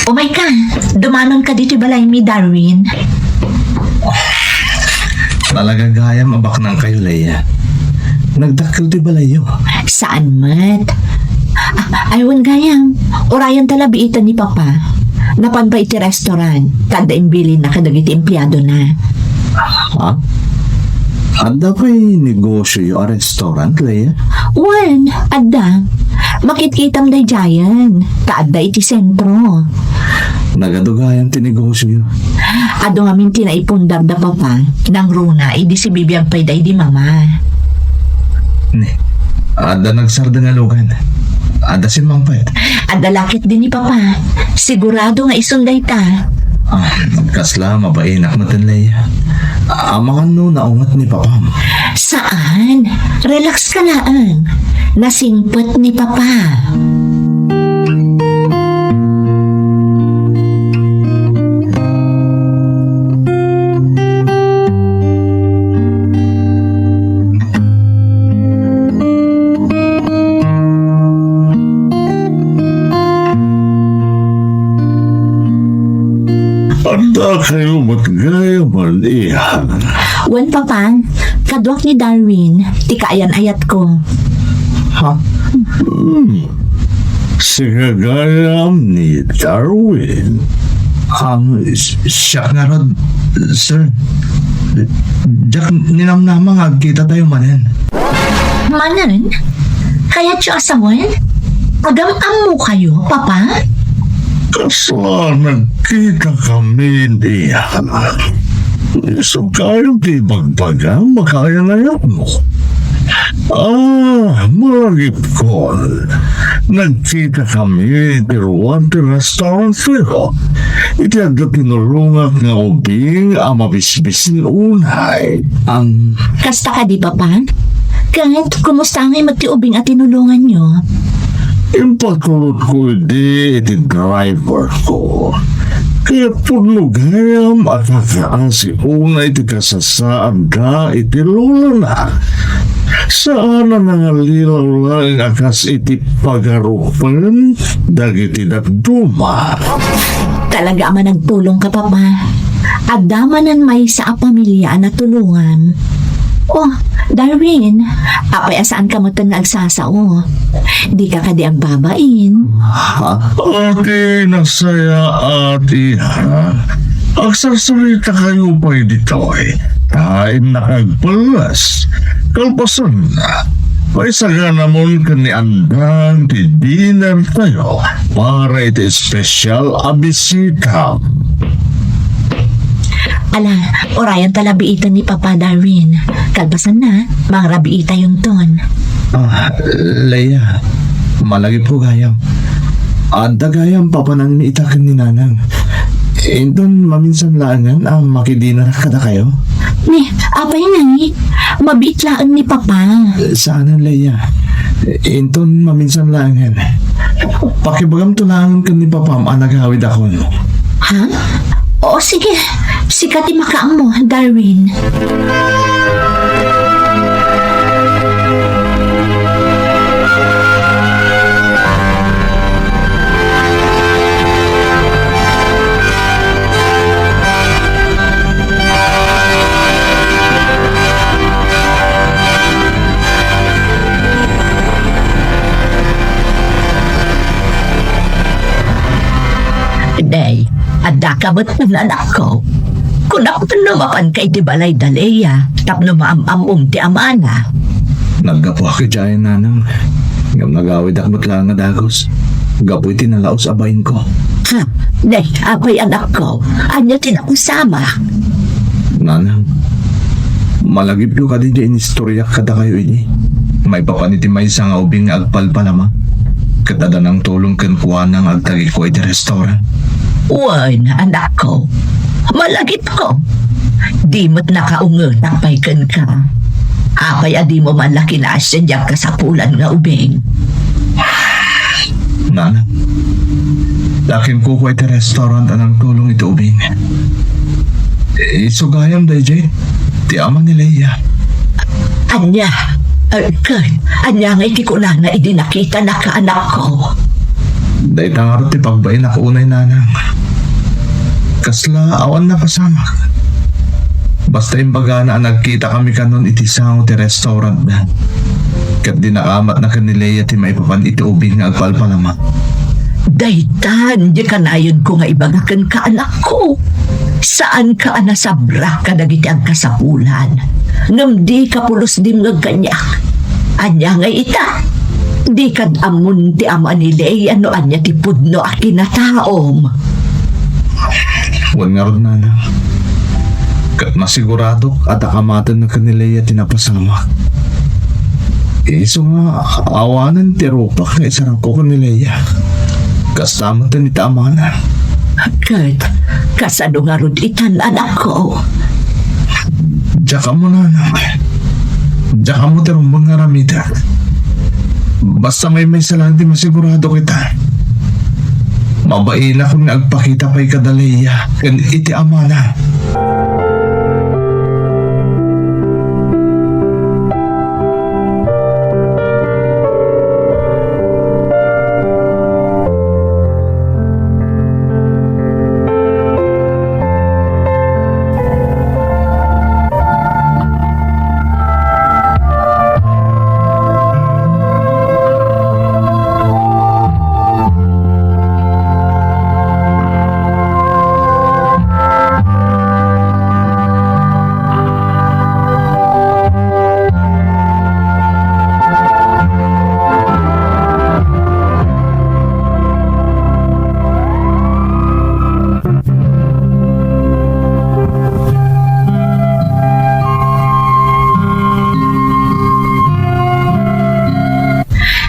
Umay ka, dumanon ka ditoy balaymi, Darwin. Talaga gayam a baknangkayo, Lea. Nagdakkel ti balayyo. Saan met? Ah, ay, wen gayam. Urayan ta la biitan ni Papa. Napan pay iti restaurant. Ta adda imbilinna kadagiti empleadona. Ha? Adda pay negosyoyo a restaurant, Lea? Wen, adda. Makitkitam daydiayen. Ta adda iti sentro. Nagadu gayam ti negosyoyo. Adu ngamin ti naipundar da Papa, nangruna idi sibibiag pay da idi Mama. Ne, adda nagsardeng a lugan. Adda simmangpet. Adda la ketdi ni Papa. Sigurado nga isun dayta. Ah, kasla mabainak met, Lea. Amangan no naunget ni Papam. Saan? Relax ka laeng. Nasingpet ni Papa. Adda kayo met gayam, iha. Wen, Papa, kaduak ni Darwin, ti kaayan-ayatko. Ha? Hmm. Sika gayam ni Darwin. Am, si-, siak ngarud, sir. Diak ninamnama nga agkitatayo manen. Manen? Kayatyo a sawen? Agam-ammokayo, Papa? Kasla nagkitakami, iha. Isu kayo ti ibagbagam a kaayan-ayatmo. Ah, malagipkon. Nagkitakami iti ruar ti restaurant, pero iti adda tinulongak nga ubing a mabisbisin unay. Ang Kasta kadi, Papa? Ket, kumusta ngay met ti ubing a tinulonganyo? Impatulodko idi iti driver ko. Kayat pudno gayam a kakaasi unay ti kasasaadda iti lolona. Saan a nangalilaw laeng a kas iti pagarupen dagiti dadduma. Talaga a managtulongka, Papa. Adda manen maysa a pamilia a natulongan. Oh, Darwin, apay a saanka metten nga agsasao? Dika kadi agbabain? Ha? Ati, nasayaat, iha. Agsarsaritakayo pay ditoy. Ta innak agpelles. Kalpasanna, paisaganamon ken ni Andang ti dinner tayo para iti special a bisita. Ala, urayan ta la biiten ni Papa, Darwin. Kalpasanna, mangrabiitayonton. Ah, Leia, malagipko gayam. Adda gayam papananmi ita ken ni Nanang. Inton maminsan laengen a makidinner kadakayo? Ni, apay ngay? Mabiit laeng ni Papa. Saanen, Leia. Inton maminsan laengen. Pakibagamto laengen ken ni Papam a nagawidakon. Ha? O, sige. Sika ti makaammo, Darwin. Day, addaka met, anakko. Kunak no mapanka iti balay da Leia tapno maam-ammom ti amana. Naggapuak idiay, Nanang, ngem nagawidak met laeng a dagus gapu iti nalaus a bainko. Ha? Day, apay, anakko? Ania ti napasamak? Nanang, malagipyo kadi ti inistoriak kadakayo idi maipapan iti maysa nga ubing nga agpalpalama ket adda nangtulong kenkuana nga agtagikuwa iti restaurant? Wen, anakko. Malagipko. Di met nakaungetak pay kenka. Apay a dimo man la kinaasian diay agkasapulan nga ubing? Nana, lakin kuko iti restaurant a nangtulong iti ubing. Isu gayam daydiay ti ama ni Leia. Ania? Eh, ket ania ngay ti kunana idi nakitanaka, anakko? Dayta ngarud ti pagbainak unay, Nanang. Kasla awan napasamak. Basta imbagana a nagkitakami kanon iti sango ti restaurantda. Ket dinakamatna ken ni Leia ti maipapan iti ubing nga agpalpalama. Daytan, di kanayonko nga ibaga kenka, anakko. Saanka a nasabrak kadagiti agkasapulan, ngem dika pulos dimngeg kaniak. Ania ngay ita? Dikad ammon ti ama ni Leia no ania ti pudno a kinataom. Wen ngarud, Nana. Ket masiguradok a dakamatenna ken ni Leia ti napasamak. Isu nga awanen ti rupak nga isarangko ken ni Leia. Kasta met ti amana. Ket kasano ngarud itan, anakko? Diak ammo, Nana. Diak ammo ti rumbeng nga aramidek. Basta maymaysa laeng ti masigurado kita. Mabainakon nga agpakita pay kada Leia ken iti amana.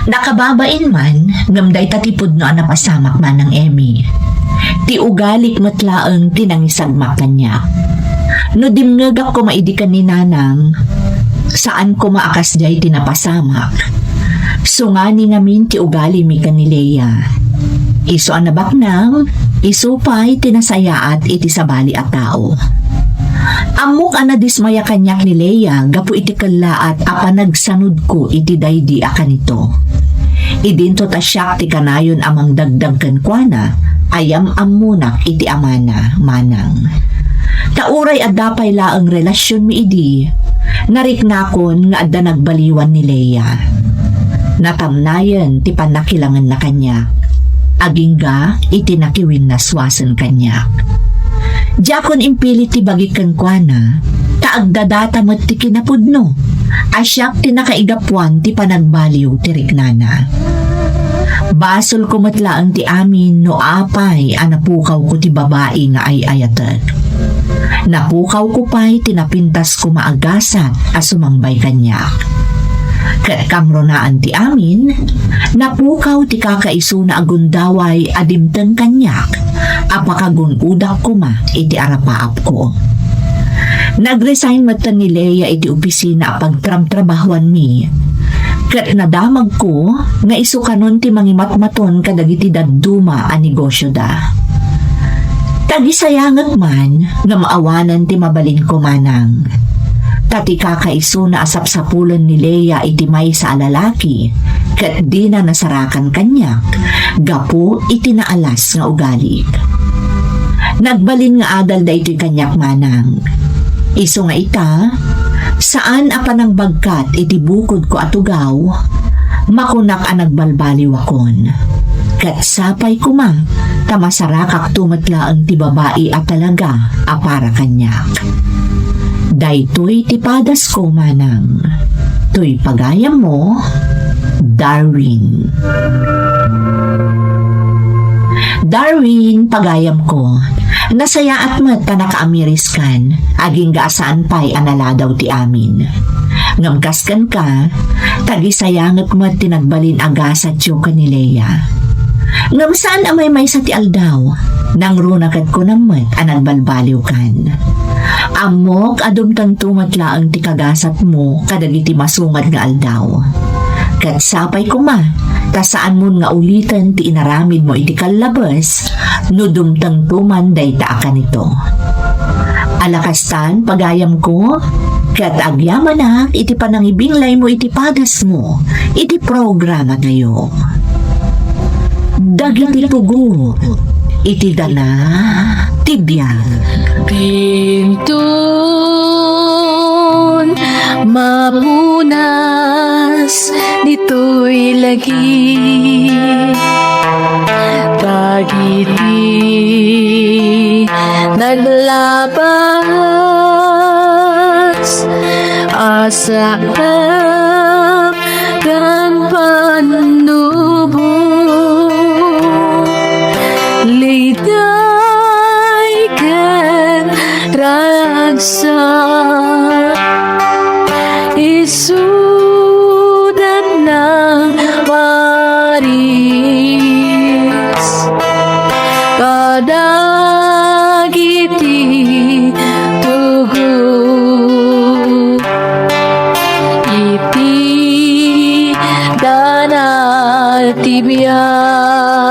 Nakababain man, ngem dayta ti pudno a napasamak, Manang Emmy. Ti ugalik met laeng ti nangisagmak kaniak. No dimngegak koma idi ken ni Nanang, Saan koma a kasdiay ti napasamak. Sungani ngamin ti ugalimi ken ni Lea. Isu a nabaknang, isu pay ti nasayaat iti sabali a tao. Ammok a nadismaya kaniak ni Lea gapu iti kellaat a panagsanudko iti daydi a kanito. Idinto ta siak ti kanayon a mangdagdag kenkuana, ayam-ammonak iti amana, manang. Ta uray adda pay laeng relasionmi idi, nariknakon nga adda nagbaliwan ni Lea. Natamnayen ti pannakilangenna kaniak, agingga iti nakiwinnaswasen kaniak. Diakon impilit ti bagik kenkuana, ta agdadata met ti kinapudno a siak ti nakaigapuan ti panagbaliw ti riknana. Basolko met laeng ti amin no apay a napukawko ti babai nga ay-ayatek. Napukawko pay ti napintasko nga agasat a sumangbay kaniak. Ket kangrunaan ti amin, napukaw ti kakaisuna a gundaway a dimteng kaniak a pakagun-odak koma iti arapaapko. Nag-resign metten ni Lea iti opisina a pagtramtrabahuanmi, ket nadamagko nga isu kanon ti mangimatmaton kadagiti dadduma a negosioda. Tagisayangek man ngem awanen ti mabalinko manang. Ta ti kakaisuna a sapsapulen ni Lea iti maysa a lalaki ket dina nasarakan kaniak gapu iti naalas nga ugali. Nagbalin nga adal daytoy kaniak manang. Isu nga ita, saan a panangbagkat iti bukodko a tugaw, makunak a nagbalbaliwakon. Ket sapay koma, ta masarakakto met laeng ti babai a talaga a para kaniak. Daytoy ti padasko manang. Toy pagayammo, Darwin. Darwin, pagayamko, nasayaat met ta nakaamiriskan, agingga a saan pay a naladaw ti amin. Ngem kas kenka, tagisayangek met ti nagbalin a gasatyo ken ni Lea. Ngem saan a maymaysa ti aldaw, nangruna ket kunam met a nagbalbaliwkan. Ammok a dumtengto met laeng ti kagasatmo kadagiti masungad nga aldaw. Ket sapay koma, ta saanmon nga uliten ti inaramidmo iti kallabes no dumtengto man dayta a kanito. Ala kastan, pagayamko, ket agyamanak iti panangibinglaymo iti padasmo iti programatayo. Dagiti tugot iti dana ti biag. Pinton mapunas ditoy lagi. Dagiti naglabas a sakbay ken pannubo, liday ken ragsak, isuda nang paris kadagiti tugot iti dana ti biag.